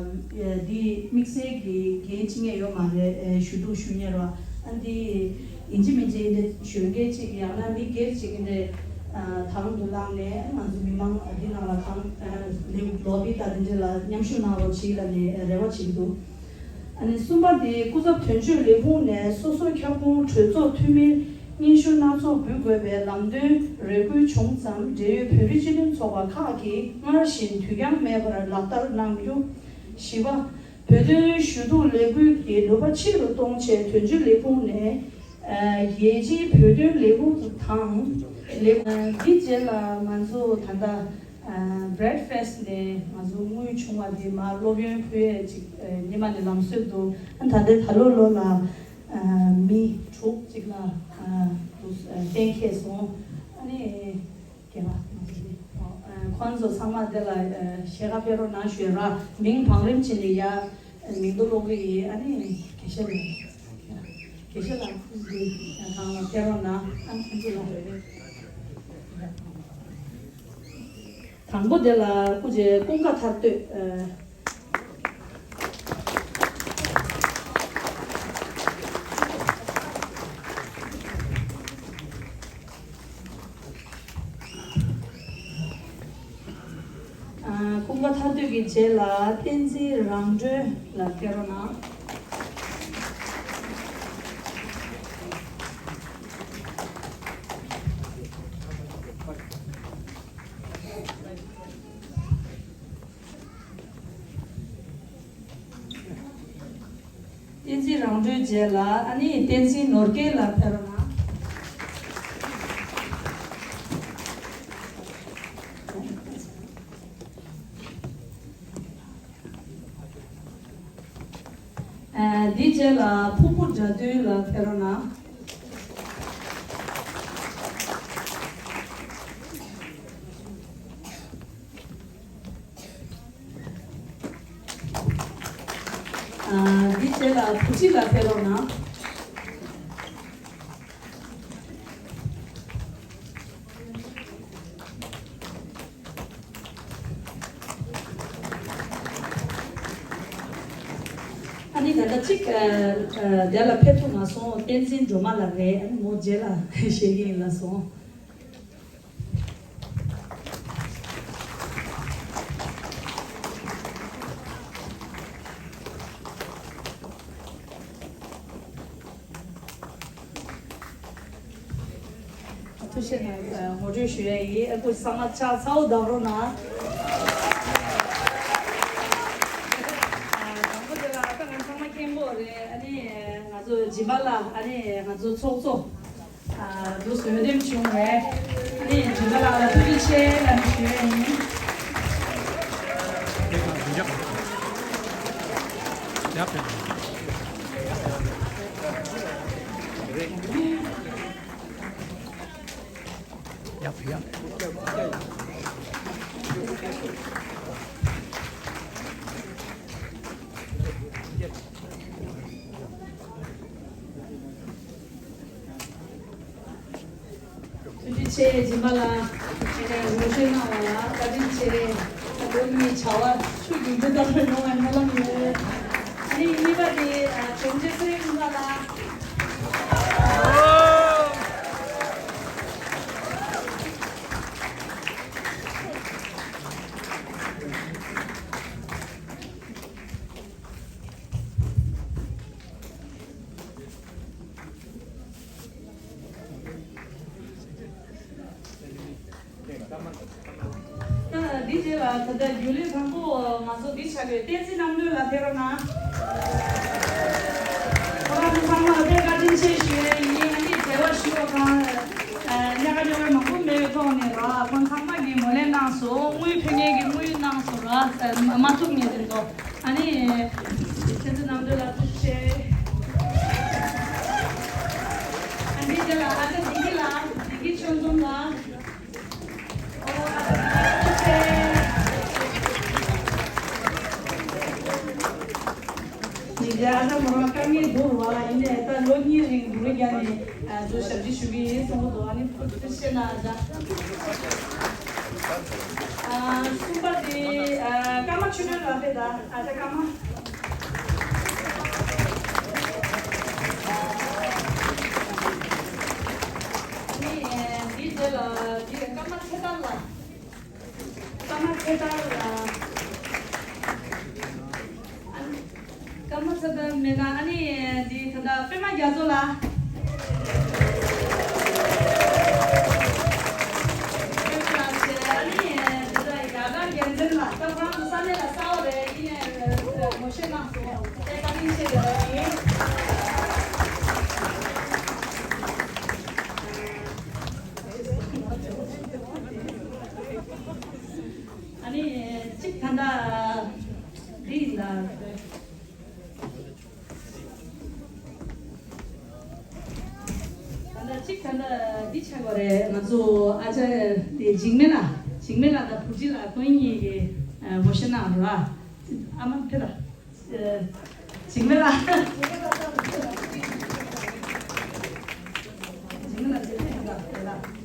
འདི་དམིགས་བསལ་གྱི་འགན་འཁྱེར་མཁན་ཡོད་མ་རེད། ཞུ་གཏུག་ཞུ་མཁན་རེད་བ། ཨ། འདི་ཡིན་གཅིག་མིན་གཅིག་འདི་གཞོན་སྐྱེས་གཅིག་ཡང་ན་མི་སྒེར་གཅིག་འདི་དང་དུ་བླངས་ནས་ང་ཚོ་མི་མང་འདི་ནང་ལ་གང་ལེའུ་ལོ་བི་དང་འདི་འདྲ་ལ་མཉམ་ཞུགས་གནང་རོགས་གྱིས་ལབ་ནས་རེ་བ་བྱེད་ཀྱི་འདུག་ཨ་ནི་གསུམ་པ་དེ། སྐུ་ཚབ་དོན་གཅོད་ལས་ཁུངས་ནས་སོ་སོའི་ཁྱབ་ཁོངས་གྲོས་ཚོགས་འཐུས་མིར་སྙན་ཞུ་སྣ་ཚོགས་འབུལ་དགོས་པའི་ལམ་སྟོན་རེ་སྐུལ་བྱུང་ཙང་། འབྲེལ་ཡོད་བོད་རིགས་སྤྱི་མཐུན་ཚོགས་པ་ཁག་གིས་སྔར་བཞིན་དུས་འགྱངས་མེད་པར་ལག་བསྟར་གནང་རྒྱུ། བཞི་པ། བོད་དོན་ཞུ་གཏུག་ལས་འགུལ་གྱི་ནུས་པ་ཆེ་རུ་གཏོང་ཆེད་དོན་གཅོད་ལས་ཁུངས་ནས། ཨ། རྒྱལ་སྤྱིའི་བོད་དོན་ལས་ཁུངས་དང་ལས། ཨ། འདི་རྗེས་ལ་ང་ཚོ་ད་ལྟ་ཨ། Breakfast ནས་ང་ཚོ་དངུལ་བྱུང་བ་དེ་མར་སློབ་ཡོན་ཕུལ་ཡས་ཅིག་ཨ། སྔོན་མ་ནས་ལམ་སྲོལ་འདུག་ཨ། ད་ལྟའི་ད་ལོ་ལོ་ལ་ཨ། མི་དྲུག་ཅིག་ལ་ཨ། འདུག་ཨ། གཏན་འཁེལ་སོང་། ཨ་ནི་རྒན་པ་ཨ། ཁོང་ཚོ་ཚང་མ་དེ་ལ་ཨ། ཤེས་ཁ་ཕེབས་རོགས་གནང་ཞུ་ཡ་ར། མིང་བང་རིམ་བྱས་ནས་ཡ། མིང་ཐོ་ཀློག་གི་ཡིན། ཨ་ནི་དགེ་བཤེས་ལགས། དགེ་བཤེས་ལགས་ཁོང་ཚོ་གང་ལ་ཕེབས་རོགས་གནང་། ཨ། ཁོང་ཚོ་ལ། དང་པོ་དེ་ལ་སྐུ་མཁྱེན་ཀུན་དགའ་ཐར་སྟོད། ཨ། སྐུ་ངོ་ཐར་འདོད་ཀྱི་རྗེས་ལ་བསྟན་འཛིན་རང་གྲོལ་ལགས་ཕེབས་རོགས་གནང་། བསྟན་འཛིན་རང་གྲོལ་རྗེས་ལ་ཨ་ནི་བསྟན་འཛིན་ནོར་རྒྱས་ལགས་ཕེབས་རོགས་གནང་། ཨ། འདིའི་རྗེས་ལ་ཕུར་བུ་དགྲ་འདུལ་ལགས་ཕེབས་རོགས་གནང་། ཨ། འདིའི་རྗེས་ལ་བུ་ཁྲིད་ལགས་ཕེབས་རོགས་གནང་། ཨ་ནི་ད་ལྟ་གཅིག་ཨ། ཨ། དེ་ལ་ཕེབས་ཐུབ་མ་སོང་། བསྟན་འཛིན་སྒྲོལ་མ་ལགས་རེད། ཨ་ནི་མོ་རྗེས་ལ་བཤད་ཀྱི་ཡིན་ལབ་སོང་། ཐུགས་རྗེ་གནང་། ངོ་སྤྲོད་ཞུ་ཡ་ཡིན། ཨ་ཁུ་ཚང་མ་ཕྱག་ཚ་བོ་བརྡབ་རོགས་གནང་། དང་པོ་དེ་ལ་ད་ང་ཚང་མ་མཁྱེན་གྱི་ཡོད་རེད། ཨ་ནི་ང་ཚོ་སྦྱིན་པ་ལགས། ཨ་ནི་ང་ཚོ་ཚོགས་གཙོ། ཨ། འདུག་སེ་འོས་འདེམས་བྱུང་བས། ཨ་ནི་སྦྱིན་པ་ལགས་ལ་ཐུགས་རྗེ་ཆེ་ལབ་ནས་ཞུ་ཡ་ཡིན། ཐུགས་རྗེ་ཆེ། སྦྱིན་པ་ལགས་ངོ་སྤྲོད་གནང་བ་ལ་བཀའ་དྲིན་ཆེ། ད་ལོ་གཉིས་བྱ་བ་ཆུ་རྒྱུན་དུ་ལྟར་ཡོང་བའི་སྨོན་ལམ་ཡོད། ཨ་ནི་གཉིས་པ་དེ་ཨ། བྱུང་རྗེས་སེ་རིང་ཀུན་དགའ་ལགས། ད་འདི་རྗེས་ལ་ད་ལྟ་རྒྱུན་ལས་དང་པོ་ང་ཚོ་འདི་ཆགས་ཡོད། བསྟན་འཛིན་རྣམ་གྲོལ་ལགས་ཕེབས་རོགས་གནང་། ཁོ་རང་ཚོ་ཚང་མ་ལ་དཔེ་བཀའ་དྲིན་ཆེ་ཞུ་ཡ་ཡིན། ང་འདི་འབྲེལ་བ་ཞུ་བ་གང་ཨ། གཉའ་ཁ་གཉོ་བའི་མང་པོ་མེད་པའི་ཐོག་ནས་ར་ཁོང་ཚང་མ་གིས་ངོས་ལེན་གནང་སོང་། དངུལ་ཕུལ་མཁན་གྱིས་དངུལ་གནང་སོང་ར། མ་ཐུབ་ངེས་དེ་ཚོ། ཨ་ནི་བསྟན་འཛིན་རྣམ་གྲོལ་ལགས་ཐུགས་རྗེ་ཆེ། ཨ་ནི་དེ་ལ་ཨ་ཅག་བདེ་སྐྱིད་ལགས། བདེ་སྐྱིད་ཆོས་འཛོམས་ལགས། ཨོ་ཨ་ཅག་བདེ་སྐྱིད་ལགས་ཐུགས་རྗེ་ཆེ། ཉིན་རྒྱ་ཨ་ཅག་མོ་རང་དཀའ་ངལ་འདུག་ར། ཡིན་ནའི་ད་ལོ་གཉིས་རིང་འབུམ་རམས་རྒྱག་ནས་ཨ་ཚོ་ཞབས་ཕྱི་ཞུ་གི་ཡིན་གསུང་གི་འདུག་ཨ་ནི་ཐུགས་རྗེ་ཆེ་གནང་ཨ་ཅག་ཨ། གསུམ་པ་དེ་ཨ། ཀརྨ་ཆོས་སྒྲོན་ལགས་རེད། ད་ཨ་ཅག་ཀརྨ། ཨ་ནི་འདིའི་རྗེས་ལ་འདི་ཀརྨ་ཚེ་ཐར་ལགས། ཀརྨ་ཚེ་ཐར་ལགས། ཨ་ནི། ཀརྨ་ཚེ་ཐར་མེད་ན་ཨ་ནི་འདི་ད་ལྟ་པད་མ་རྒྱ་མཚོ་ལགས། པད་མ་ལགས་བྱས། ཨ་ནི་འདི་ད་ཡ་ག་རྒྱལ་མཚན་ལགས། ད་ཁོང་ཚོ་ས་གནས་ལ་གསར་པ་རེད། ཡིན་ནའི་ངོ་ཤེས་གནང་སོང་། དེ་བཀའ་དྲིན་ཆེ་ཞུ་ཡ་ཡིན། ཨ་ནི་གཅིག་ད་ལྟ་འདི་ཡིན་ད། ད་ལྟ་གཅིག་ད་ལྟ་འདི་ཆགས་པ་རེད། ང་ཚོ་ཨ་ཅག་དེ་འཇིགས་མེད་ལགས། འཇིགས་མེད་ལགས་དང་བུ་ཁྲིད་ལགས་ཁོང་གཉིས་ཀྱིས་ངོ་ཤེས་གནང་རོགས། ཨ་མ་ཕེབས་ལ། འཇིགས་མེད་ལགས། འཇིགས་མེད་ལགས་ཕེབས་ལ།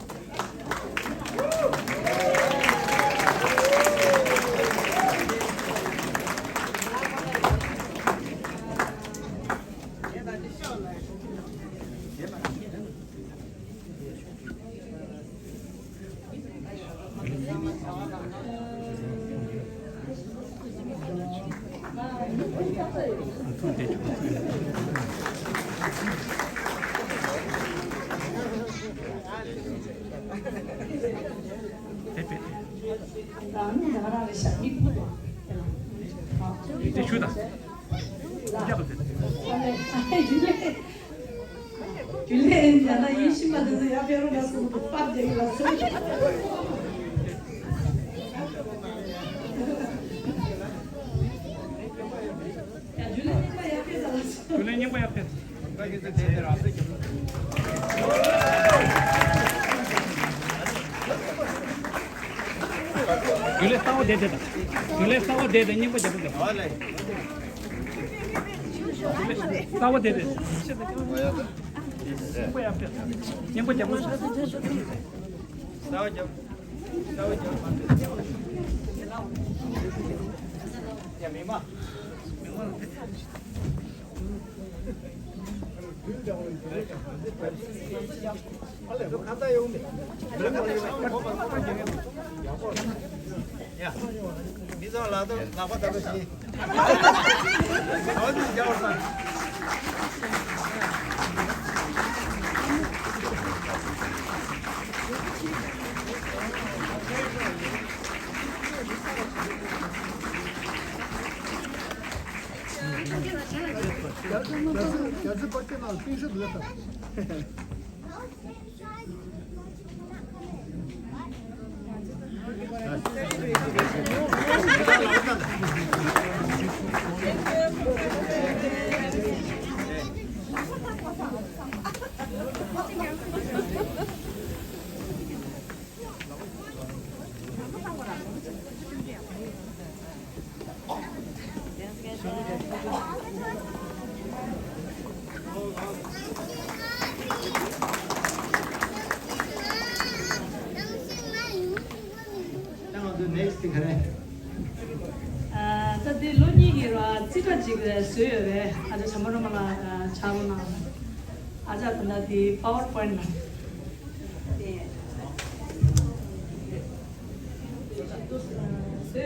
དེ་ཆུ་དང་། རྒྱུ་ལས་རྒྱུ་ལས་ཡིན་ན་ཡིན་ཤི་མ་དེ་ཚོ་ཡར་ཕེབས་རོགས་གནང་གསུངས་འདུག་པར་རྒྱག་གི་ལ་ཟེར། ཡ་རྒྱུ་ལས་རྙིང་པ་ཡར་ཕེབས་ད་ལ་ཟེར། རྒྱུ་ལས་རྙིང་པ་ཡར་ཕེབས། རྒྱུ་ལས་གསར་པ་དེ་དེ་དང་། རྒྱུ་ལས་གསར་པ་དེ་དེ་རྙིང་པ་རྒྱབ་པོ་དེ། གསར་པ་དེ་དེ། རྙིང་པ་ཡར་ཕེབས། རྙིང་པ་རྒྱབ་པོ། གསར་པ་རྒྱབ། གསར་པ་རྒྱབ། ཡ་མི་མ། མི་མ། རྒྱ་ཆེ་པ་སྐད་ནང་ཏིང་ཤོ་འདུག་ད། ད་ང་ཚོ་next་དེ་ག་རེ། ཨ། ད་དེ་ལོ་གཉིས་ཀྱི་ར་རྩིས་ཁྲ་ཅིག་བཟོས་ཡོད་རེད། ཨ་ཅག་བྱམས་པ་སྒྲོལ་མ་ལགས་ཕྱག་རོགས་གནང་། ཨ་ཅག་ད་ལྟ་དེ་PowerPoint་ནང་། བཟོས་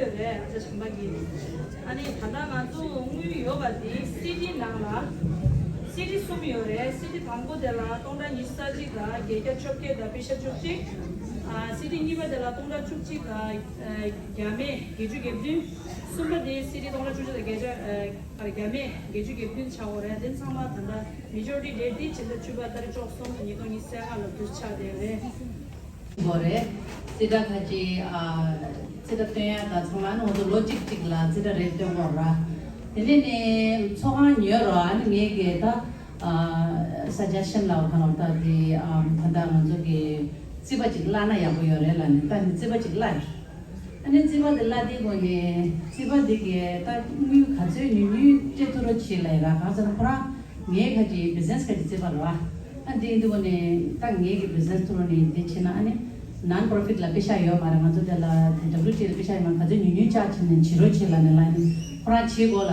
ཡོད་རེད། ཨ་ཅག་བྱམས་པ་གིས། ཨ་ནི་ད་ལྟ་ང་ཚོ་དངུལ་ཡོད་པ་དེ་སི་ཌི་ནང་ལ་སི་ཌི་གསུམ་ཡོད་རེད། སི་ཌི་དང་པོ་དེ་ལ་སྟོང་ཕྲག་ཉི་ཤུ་རྩ་གཅིག་དང་བརྒྱད་བརྒྱ་བཅོ་བརྒྱད་དང་པེ་ཤ་བཅུ་གཅིག་ཨ། སི་ཌི་གཉིས་པ་དེ་ལ་སྟོང་ཕྲག་བཅུ་གཅིག་དང་། ཨ། བརྒྱ་མེད་བརྒྱད་ཅུ་གྱ་བདུན། གསུམ་པ་དེ་སི་ཌི་སྟོང་ཕྲག་བཅུ་གཅིག་དང་བརྒྱད་བརྒྱ། ཨ། བརྒྱ་མེད་བརྒྱད་ཅུ་གྱ་བདུན་ཆགས་ཡོད་རེད། དེ་ཚང་མ་ད་ལྟ་མེ་ཇོ་རི་ཊི་རེད། དེ་ཕྱི་ཟླ་བཅུ་པ་ཏ་རིག་བཅུ་གསུམ་ཉིས་སྟོང་ཉི་ཤུ་རྩ་ལྔ་ལ་དུས་ཆགས་བསྡད་ཡོད་རེད། དགོས་རེད། རྩིས་ཁྲ་ཁ་ཅིག་ཨ། རྩིས་ཁྲ་སྟོན་ཡ་ད་ཚང་མ་ནི་ང་ཚོ་ལོ་གཅིག་གཅིག་ལ་རྩིས་ཁྲ་རེ་སྟོན་དགོས་ར། དེ་ནས་ནི་ཚོགས་ཁང་ཉོས་ར། ཨ་ནི་ངས་གི་ད་ཨ། suggestion་ལ་གང་ལ་ད་དེ་ཨ། ད་ལྟ་ང་ཚོ་གི་རྩིས་པ་ཅིག་གླ་ན་ཡག་པོ་ཡོད་རེད་ལ་ནི་ད་ནི་རྩིས་པ་ཅིག་གླ་ཡོད། ཨ་ནི་རྩིས་པ་དེ་གླ་དེ་དགོས་ནི་རྩིས་པ་དེ་གི་ད་དངུལ་ག་ཚོད་ཉུང་ཉུང་སྤྲད་ཐུབ་རོགས་བྱེད་ལ་ཡི་ར། གང་ཟེར་ན་ཁོ་རང་ངའི་ཁ་ཅིག་business་ཁ་ཅིག་རྩིས་པ་ར། ཨ། འདི་འདི་བོ་ནི་ད་ངེད་ཀྱི་business་ཐུག་ནི་འདི་བྱེད་ན་ཨ་ནི་non-profit་ལ་པེ་ཤ་ཡོད་མ་རེད། ང་ཚོ་དེ་ལ་དེ་W T A་ལ་པེ་ཤ་ཡོད་མ་རེད། ག་ཚོད་ཉུང་ཉུང་ཅག་བྱེད་ནས་བྱེད་རོགས་བྱེད་ལ་ནི་ལ་ནི་ཁོ་རང་བྱེད་དགོས་ལ།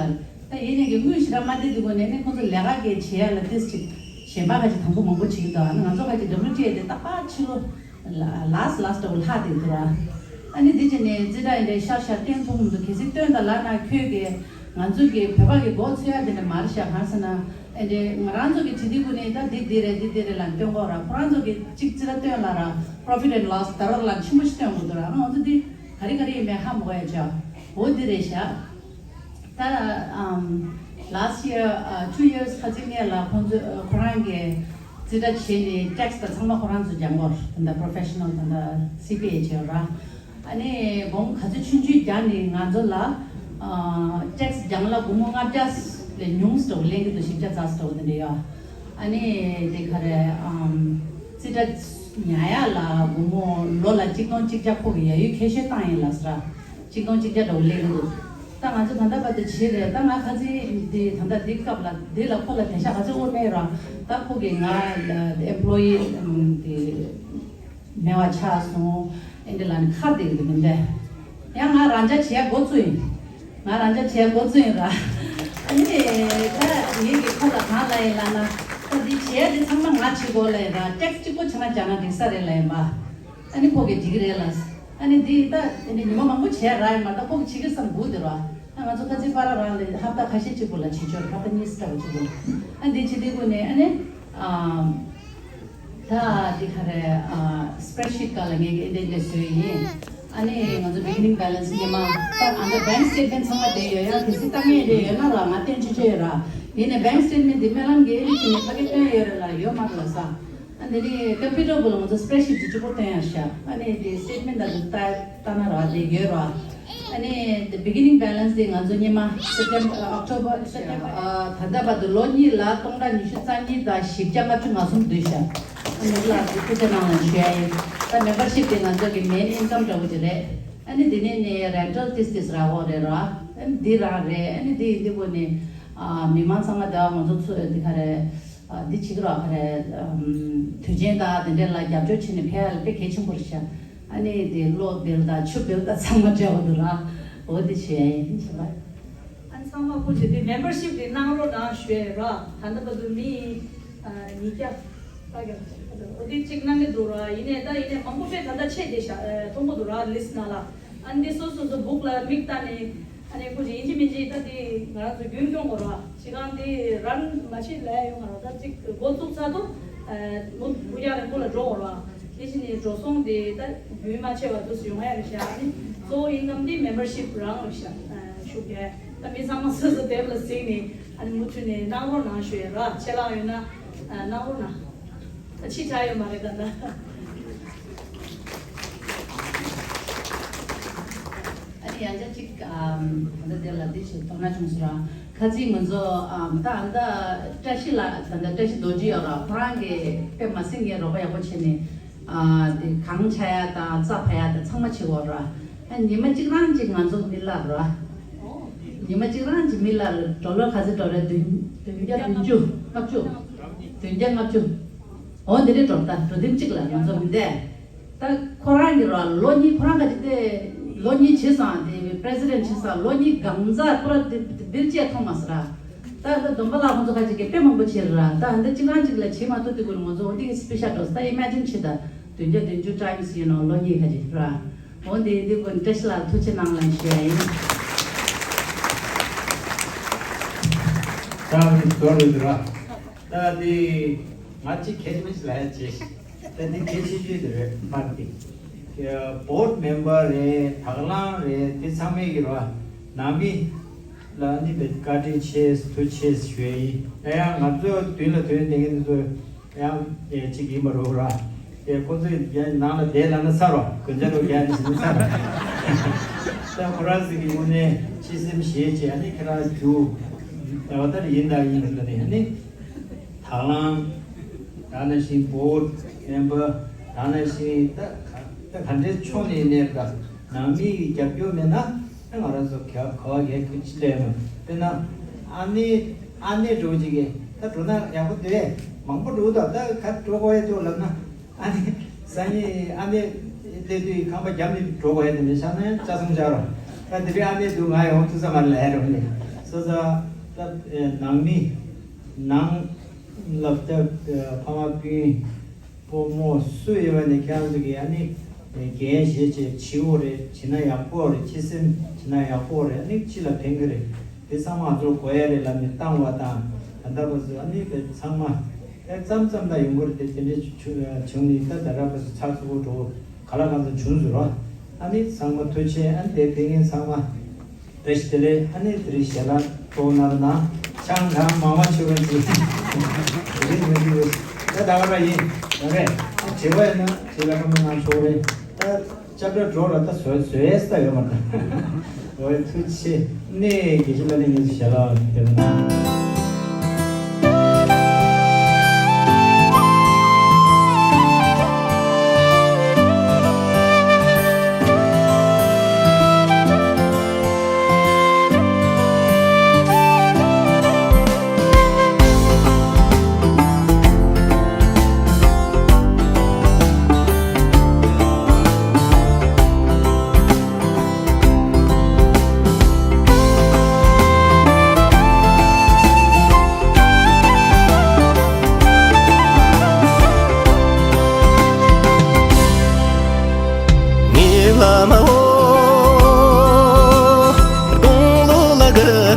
ད་ཡིན་ནས་ཀྱི་དངུལ་ཞེ་དྲག་མ་འདི་འདི་བོ་ནི་ནི་ཁོ་ཚོ་ལས་ཀ་གི་བྱེད་ཡ་ལ་ཏིས་ཅིག་གཞན་པ་ཁ་ཅིག་དང་པོ་མང་པོ་བྱེད་ཀྱི་འདུག་ཨ་ནི་ང་ཚོ་ཁ་ཅིག་W T A་དེ་ཏག་ཏག་ཕྱི་ལོ། ལ་last last་འདྲ་བོ་ལྷག་དེ་འདུག་ར། ཨ་ནི་འདི་བྱས་ནས་རྩིས་ཁྲ་ཡིན་འདྲ་ཤར་ཤར་བསྟན་ཐུབ་མི་འདུག་གལ་སྲིད་བསྟན་ད་ལབ་ན་ཁྱོད་ཀྱིས་ང་ཚོ་གི་བོད་པ་གི་མགོ་ཚོས་ཡ་དེ་འདྲ་མ་རེད་ཤག་གང་ཟེར་ན། ཨ་འདྲ་ང་རང་ཚོ་གི་བྱེད་དུས་ཀུན་ནས་ད་འདི་འདི་རེད་འདི་འདི་རེད་ལབ་སྟོན་གོ་ར། ཁོ་རང་ཚོ་གི་གཅིག་རྩིས་ཁྲ་བསྟན་ལ་ར་profit and loss་ད་རོགས་ལ་ཆེན་པོ་ཞིག་བསྟན་དགོས་འདུག་ར། ང་ཚོ་འདི་ག་རེ་ག་རེ་ཡིན་མིན་ཧ་མ་གོ་ཡ་ཅག་འོ་འདི་རེད་ཤག་ད་ཨམ། last year ཨ། two years་ཁ་ཅིག་སྔོན་ལ་ཁོང་ཚོ་ཨ། ཁོ་རང་གིས་རྩིས་ཁྲ་བྱས་ནས་tax་དང་ཚང་མ་ཁོ་རང་ཚོ་སྦྱང་དགོས། ད་ལྟ་professional་ད་ལྟ་C P A་བྱས་ར། ཨ་ནི་སྒོར་མོ་ག་ཚོད་ཆུང་ཆུང་རྒྱག་ནས་ང་ཚོ་ལ་ཨ། tax་སྦྱང་ལ་སྒོར་མོ་ལྔ་བརྒྱ་ལས་ཉུང་ཙམ་ལེན་གྱི་འདུག་བཞི་བརྒྱ་ཙམ་ཙམ་དེ་འདྲ་ཡོད། ཨ་ནི་དེ་ག་རེ་ཨམ། རྩིས་ཁྲ་ཉར་ཡ་ལ་སྒོར་མོ་ལོ་ལ་གཅིག་སྟོང་གཅིག་བརྒྱ་ཁོ་གི་ཡ་ཡུལ་ཁྱད་ཤོད་བཏང་ཡིན་ལ་ཟེར། གཅིག་སྟོང་གཅིག་བརྒྱ་འདྲ་བོ་སླེབས་ཀྱི་འདུག་ད་ང་ཚོ་ད་ལྟ་བར་དུ་བྱས་རེད། ད་ང་ཁ་ཚིག་འདི་ད་ལྟ་འདི་སྐབས་ལ་འདི་ལ་ཁོ་ལ་བདེ་ཤག་ག་ཚོད་དབོར་མེད་ར། ད་ཁོ་གིས་ང་employee་དེ་མེད་པ་ཆགས་སོང་། ཨེ་འདྲ་ལ་ནི་ཁ་བདེ་གི་མི་འདུག་ཡང་ང་རང་འཇགས་བྱེད་ཡ་འགོ་བཙུགས་ཡིན། ང་རང་འཇགས་བྱེད་ཡ་འགོ་བཙུགས་ཡིན་ར། ཨ་ནི་ད་ངེད་ཀྱིས་ཁོ་ལ་གང་ལབ་ཡིན་ལབ་ན། ད་འདི་བྱེད་ཡ་འདི་ཚང་མ་ང་བྱེད་དགོས་ལབ་ཡིན་ར། tax་གཅིག་པོ་ཆ་ན་རྒྱག་ན་འགྲིག་ས་རེད་ལབ་ཡིན་པ། ཨ་ནི་ཁོ་གིས་འགྲིག་གི་རེད་ལབ། ཨ་ནི་འདི་ད་ཨ་ནི་ཉི་མ་མང་པོ་བྱས་ར་ཡིན་མ། ད་ཁོ་གིས་བྱེད་ཀྱི་བསམ་སྒུག་དེ་ར། ང་ཚོ་ཁ་ཚིག་པར་རང་ལས་ཧབ་ཏ་ཁ་ཤས་གཅིག་པོ་ལ་བྱེད་ཆོག་ཧབ་ཏ་གཉིས་ལྟ་བུ་གཅིག་པོ་ལ། ཨ་འདི་བྱེད་དུས་སྒོ་ནས་ཨ་ནི། ཨ་ད་འདི་ག་རེ། ཨ་སི་པི་རེད་ཤིཊ་སྒང་ལ་ངས་ཀྱི་ཨེ་འདྲ་འདྲ་བཟོས་ཡིན། ཨ་ནི་ང་ཚོ་བི་གི་ནིང་བེ་ལན་སི་སྔོན་མ་ད་ཨ་འདི་བེང་སི་ཊེ་ཊི་མེན་ཊི་ཚང་མ་དེ་ཡོད། ཡང་གལ་སྲིད་ལྟ་མཁན་དེ་ཡོད་ན་ར་ང་བསྟན་ཆོག་ཆོག་ཡོད་ར། ཡིན་ནའི་བེང་སི་ཊེ་ཊི་མེན་ཊི་འདི་སྨོན་ལམ་གྱི་ཨེ་འདྲ་བྱས་ནས་ཕ་གི་སྟོན་ཡོད་རེད་ལ། ཡོད་མ་རེད་ལ་ས། ཨ་འདི་ནི་ཀམ་པུ་ཊར་བུ་ལ་ང་ཚོ་སི་པི་རེད་ཤིཊ་ཅིག་གཅིག་པོ་སྟོན་ཡ་ཤག་ཨ་ནི་དེ་སི་ཊེ་ཊི་མེན་ཊི་ད་དུ་ལྟ་ལྟ་ན་ར་དེ་ཡོད་ར། ཨ་ནི་དེ་བི་གི་ནིང་བེ་ལན་སི་དེ་ང་ཚོ་སྔོན་མ་སེབ་ཊེམ་པར་ཨོག་ཊོ་བར་སེབ་ཊེམ་པར་ཨ་ད་ལྟ་བར་དུ་ལོ་གཉིས་ལ་སྟོང་ཕྲག་ཉི་ཤུ་རྩ་གཉིས་དང་བཞི་བརྒྱ་ལྔ་བཅུ་ང་གསུམ་བསྡུས་ཤག་ཨ་ནི་ལ་དེ་ཐུགས་རྗེ་གནང་ལ་ཞུ་ཡ་ཡིན། ད་མེམ་བར་ཤིབ་དེ་ང་ཚོ་གི་མེན་ཨིན་ཀམ་འདྲ་བོ་དེ་རེད། ཨ་ནི་དེ་ནས་ནི་རེན་ཊལ་ཏིས་ཏིས་ར་བོ་རེད་ར། ཨ་ནི་དེ་རང་རེད། ཨ་ནི་དེ་ཡིན་དུས་སྒོ་ནས་ཨ་མི་མང་ཚང་མ་དེ་བ་ང་ཚོ་ཚོ་དེ་ག་རེད། ཨ་འདི་བྱེད་ཀྱི་རོགས་ག་རེ། ཨམ་དུས་ཆེན་དང་དེ་འདྲས་ལ་རྒྱབ་སྐྱོར་བྱས་ནས་ཕེབས་ཡ་ལ་དཔེ་གལ་ཆེན་པོ་རེད་ཤག་ཨ་ནི་དེ་གློག་བིལ་དང་ཆུ་བིལ་དང་ཚང་མ་འབྲེལ་བ་འདུག་ར། འོ་དེ་བྱས་ཡིན་ཤག་ཨ་ཚང་མ་ཁོ་བྱས་ཏེ་མེམ་བར་ཤིབ་དེ་གནང་རོགས་གནང་ཞུ་ཡ་ར། ད་ལྟ་བར་དུ་མི་ཨ་ཉིས་བརྒྱ་ལྷག་ཀྱང་འོ་དེ་གཅིག་གནང་གི་འདུག་ར། ཡིན་ནའི་ད་ཡིན་ནའི་མང་པོ་དཔེ་ད་ལྟ་ཆད་བསྡད་ཤག་ཨ་མཐོང་གི་འདུག་ར། ལིསི་ནང་ལ། ཨ་ནི་སོ་སོ་སོ་སྦུག་ལ་མིག་ལྟ་ནས། ཨ་ནི་ཁོ་ཅིག་ཡིན་གཅིག་མིན་གཅིག་ད་དེ་ང་རང་ཚོ་རྒྱུན་སྐྱོང་དགོས་ར། ཅི་གང་དེ་རང་མ་ཤེས་ལས་ཡོང་ང་རང་ད་ཅིག་འགོ་བཙུགས་ཚར་དུས་མུ་མུ་ཡ་རིང་པོ་ལ་འགྲོ་དགོས་ར། དེ་བཞིན་ནས་འགྲོ་སོང་དེ་ད་རྒྱུན་མ་ཆད་པ་དུས་སུ་ཡོང་ཡ་རེད་ཤག་ཨ་ནི་གཙོ་བོ་ཨིན་ཀམ་དེ་མེམ་བར་ཤིབ་རང་རེད་ཤག་ཨ་ཤུགས་རྒྱག་ད་མི་ཚང་མ་སོ་སོ་དེབ་ལ་གཟིགས་ནས་ཨ་ནི་མུ་མཐུད་ནས་གནང་རོགས་གནང་ཞུ་ཡ་ར། ཆད་ལྷག་ཡོད་ན་ཨ་གནང་རོགས་གནང་། ད་ཕྱི་དྲགས་ཡོད་མ་རེད་ད་ལྟ། ཨ་ནི་ཡང་བསྐྱར་གཅིག་ཨམ་ད་ལྟ་དེ་ལ་འདི་ཞིག་དོ་སྣང་བྱུང་སོང་ར། ཁ་ཚིག་ང་ཚོ་ཨམ་ད་ཨ་ད་བཀྲ་ཤིས་ལགས་ད་ལྟ་བཀྲ་ཤིས་རྡོ་རྗེ་ཡོད་ར། ཁོ་རང་གིས་དཔེ་མ་སྲིད་ངའི་རོགས་པ་ཡག་པོ་བྱས་ནས་ཨ་དེ་གངས་འཁྱག་ཡ་དང་རྩྭ་ཕབ་ཡ་དང་ཚང་མ་བྱེད་འོ་ར། ཨ་ཉི་མ་གཅིག་རང་གཅིག་ང་ཚོ་མི་གླ་ར། ཉི་མ་གཅིག་རང་གཅིག་མི་གླ་ར། ཌོ་ལར་ག་ཚོད་འགྲོ་རེད། བདུན་བདུན་བརྒྱ་བདུན་ཅུ་ལྔ་བཅུ། བདུན་བརྒྱ་ལྔ་བཅུ། འོ་འདི་རེད་འགྲོ། ད་འགྲོ་དེམ་གཅིག་ལ་ང་ཚོ་མི་འདས། ད་ཁོ་རང་གི་ར་ལོ་གཉིས་ཁོ་རང་ག་ཅིག་དེ་ལོ་གཉིས་བྱས་སང་དེ་པི་རེ་སི་ཌེན་ཊི་བྱས་སང་ལོ་གཉིས་གང་ཟག་ཁོ་ར་དེ་དེ་བིལ་ཅེར་མཐོང་མ་སོང་ར། ད་ད་སྡོམ་པ་ལགས་ཁོང་ཚོ་ཁ་ཅིག་གིས་དཔེ་མང་པོ་བྱས་ར། ད་འདི་གཅིག་རང་གཅིག་ལ་བྱེད་མ་ཐུབ་དུས་ཀུན་ང་ཚོ་འོ་འདི་གི་སི་པེ་ཤལ་འགྲོ་ས་ད་ཨི་མེ་ཇིན་བྱེད་ད་བདུན་བརྒྱ་བདུན་ཅུ་ཊའིམ་སི་ཡིན་ནོ་ལོ་གཉིས་ཁ་ཅིག་ར། འོ་འདི་འདི་ཀུན་བཀྲ་ཤིས་ལགས་ཐུགས་རྗེ་གནང་ལ་ཞུ་ཡ་ཡིན། ད་འདི་མདོར་རེད་འདུག་ར། ད་འདི་ང་གཅིག་གལ་ཆེན་པོ་ཞིག་ལ་ཡ་བྱེད། ད་འདི་གལ་ཆེ་ཤོས་དེ་རེད་མ་རེད། བོར་ཌི་མེམ་བར་རེད། དང་བླངས་རེད། དེ་ཚང་མས་ཀྱི་ར་ནང་མི་ལ་ནི་བཀའ་དྲིན་ཆེ་ཐུགས་རྗེ་ཆེ་ཞུ་ཡ་ཡིན། ད་ཡང་ང་ཚོ་མདུན་ལ་ཐོན་བསྡད་མཁན་དེ་ཚོ་ཡང་ཅིག་ཡིན་པ་རོགས་ར། དེ་ཁོ་ཚོས་ཡང་ནང་ལ་བསྡད་ལབ་ན་ཚར་བ་དགུན་ཆ་རུ་རྒྱག་ནས་ཟིན་ན་ཚར་བ། ད་ཁོ་རང་ཚོ་གི་དངོས་གནས་སྤྱི་སེམས་བཞེས་བྱས་ཨ་ནི་ཁྱེད་རང་རྒྱུ་ཨ་བ་ད་ཡིན་དང་ཡིན་མིན་ད་ནི་ཨ་ནི་དང་བླངས་ད་ནང་བཞིན་བོར་ཌི་མེམ་བར་ད་ནང་བཞིན་ད་ག་ད་ག་འདྲའི་ཕྱོགས་ནས་ཡིན་ནའི་ད་ནང་མི་གི་རྒྱབ་སྐྱོར་མེད་ན། ད་ང་རང་ཚོ་ག་ག་བ་གས་ཁུ་ཅི་ལས་མ་དཔེར་ན་ཨ་ནེ་ཨ་ནེ་འགྲོ་ཅིག་གིས་ད་འགྲོ་ན་ཡག་པོ་འདུག་ཨེ། མང་པོ་འགྲོ་ད་ད་ག་འགྲོ་དགོས་ཡས་འདུག་ལབ་ན་ཨ་ནེ་སང་ཉིན་ཨ་ནེ་སླེབས་དུས་ཁང་པ་རྒྱབ་ནས་འགྲོ་དགོས་ཡས་དེ་འདྲ་ཆགས་ན་ཡང་ལྕགས་ཟམ་བཞག་རོགས། ད་དེ་རིང་ཨ་ནེ་འདུག་ང་ཡོང་ཐུབ་ས་མ་རེད་ལབ་ཡ་རོགས་ནས་སོ་སོ་ད་ནང་མི་ནང་ལབ་ད་ཕ་མ་སྤུན། སྤོ་རྨོ་སུ་ཡོད་པ་ནས་ཁྱེད་རང་ཚོ་གིས་ཨ་ནི་འགན་བཞེས་བྱས་བྱེད་འོ་རེད། བྱེད་ན་ཡག་པོ་རེད། སྤྱི་སེམས་བྱེད་ན་ཡག་པོ་རེད། ཨ་ནི་སྤྱི་ལ་ཕན་གི་རེད། དེ་ཚང་མ་ང་ཚོར་དགོས་ཡ་རེད་ལབ་ནས་བཏང་བ་དང་ད་ལྟ་བར་དུ་ཨ་ནི་དེ་ཚང་མ་དེ་ཙམ་ཙམ་ད་ཡོང་གི་རེད། དེ་དེ་འདྲའི་བྱུང་ནས་ད་ད་ལྟ་བར་དུ་ཚགས་ཚུད་པོ་འགྲོ་ག་ལ་གང་འཚམ་བྱུང་ཟེར་རོ། ཨ་ནི་ཚང་མ་ཐུགས་རྗེ་ཆེ། ཨ་ནི་དེ་ཕན་ངེས་ཚང་མ། བཀྲ་ཤིས་བདེ་ལེགས། ཨ་ནི་དེ་རིང་ཞལ་ལག་ཏོག་ནར་ན་ཆང་གང་མང་མང་མཆོད་པ་ཅིག་དེ་རིང་མི་འདུག་ད་ད་ག་ར་ཡིན་ད་རེད། དྲི་བ་ཡིན་ན་དྲི་བ་ཀ་མ་ནང་ཆོག་རེད། ད་ཅབ་ར་འགྲོ་ར་ད་བཟོ་བཟོས་ས་ཡོད་མ་ད། འོ་ཐུགས་རྗེ་ཆེ། ནས་དགེ་བཤེས་ལགས་ནས་ངེད་ཚོ་ཞལ་ལག་དེ་ལ་ན།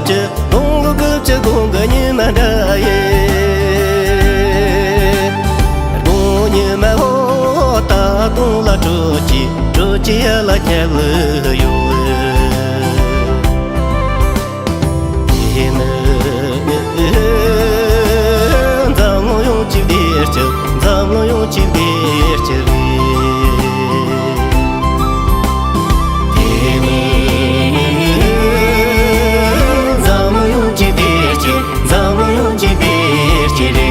ཀྱི་དགུང་ལོ་དགུ་བཅུ་དགུང་གི་ཉི་མ་འདྲ་ཡི། དགུང་ཉི་མ་འོ་ད་དུང་ལ་དྲོད་ཀྱི་དྲོད་ཀྱི་ཡ་ལ་ཁྱབ་ཡོད། དེ་ནི་འཛམ་གླིང་ཡོངས་ཀྱི་བདེ་སྐྱིད། འཛམ་གླིང་ཡོངས་ཀྱི་བདེ་སྐྱིད་རེད། དེ་ནི་འཛམ་གླིང་ཡོངས་ཀྱི་བདེ་སྐྱིད། འཛམ་གླིང་ཡོངས་ཀྱི་བདེ་སྐྱིད་རེད།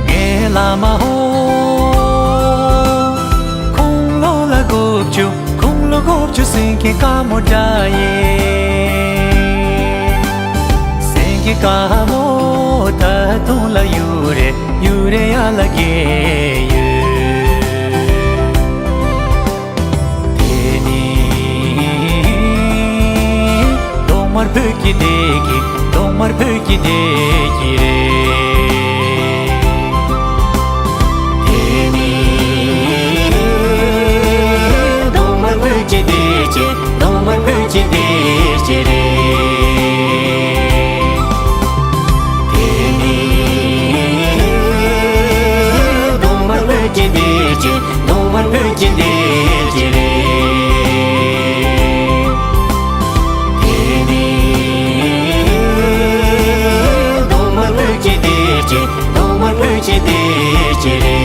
ངའི་བླ་མ་ཧོ། དགུང་ལོ་ལ་དགུ་བཅུ། དགུང་ལོ་དགུ་བཅུ་སེང་གེ་དཀར་མོ་འདྲ་ཡི། སེང་གེ་དཀར་མོ་ད་དུང་ལ་གཡུ་རལ་གཡུ་རལ་ཡར་ལ་རྒྱས་ཡོད། དེ་ནི་ཐོག་མར་བོད་ཀྱི་བདེ་སྐྱིད། ཐོག་མར་བོད་ཀྱི་བདེ་སྐྱིད་རེད། དེ་ནི་ཐོག་མར་བོད་ཀྱི་བདེ་སྐྱིད། ཐོག་མར་བོད་ཀྱི་བདེ་སྐྱིད་རེད། དེ་ནི་ཐོག་མར་བོད་ཀྱི་བདེ་སྐྱིད། ཐོག་མར་བོད་ཀྱི་བདེ་སྐྱིད་རེད། དེ་ནི་ཐོག་མར་བོད་ཀྱི་བདེ་སྐྱིད། ཐོག་མར་བོད་ཀྱི་བདེ་སྐྱིད་རེད།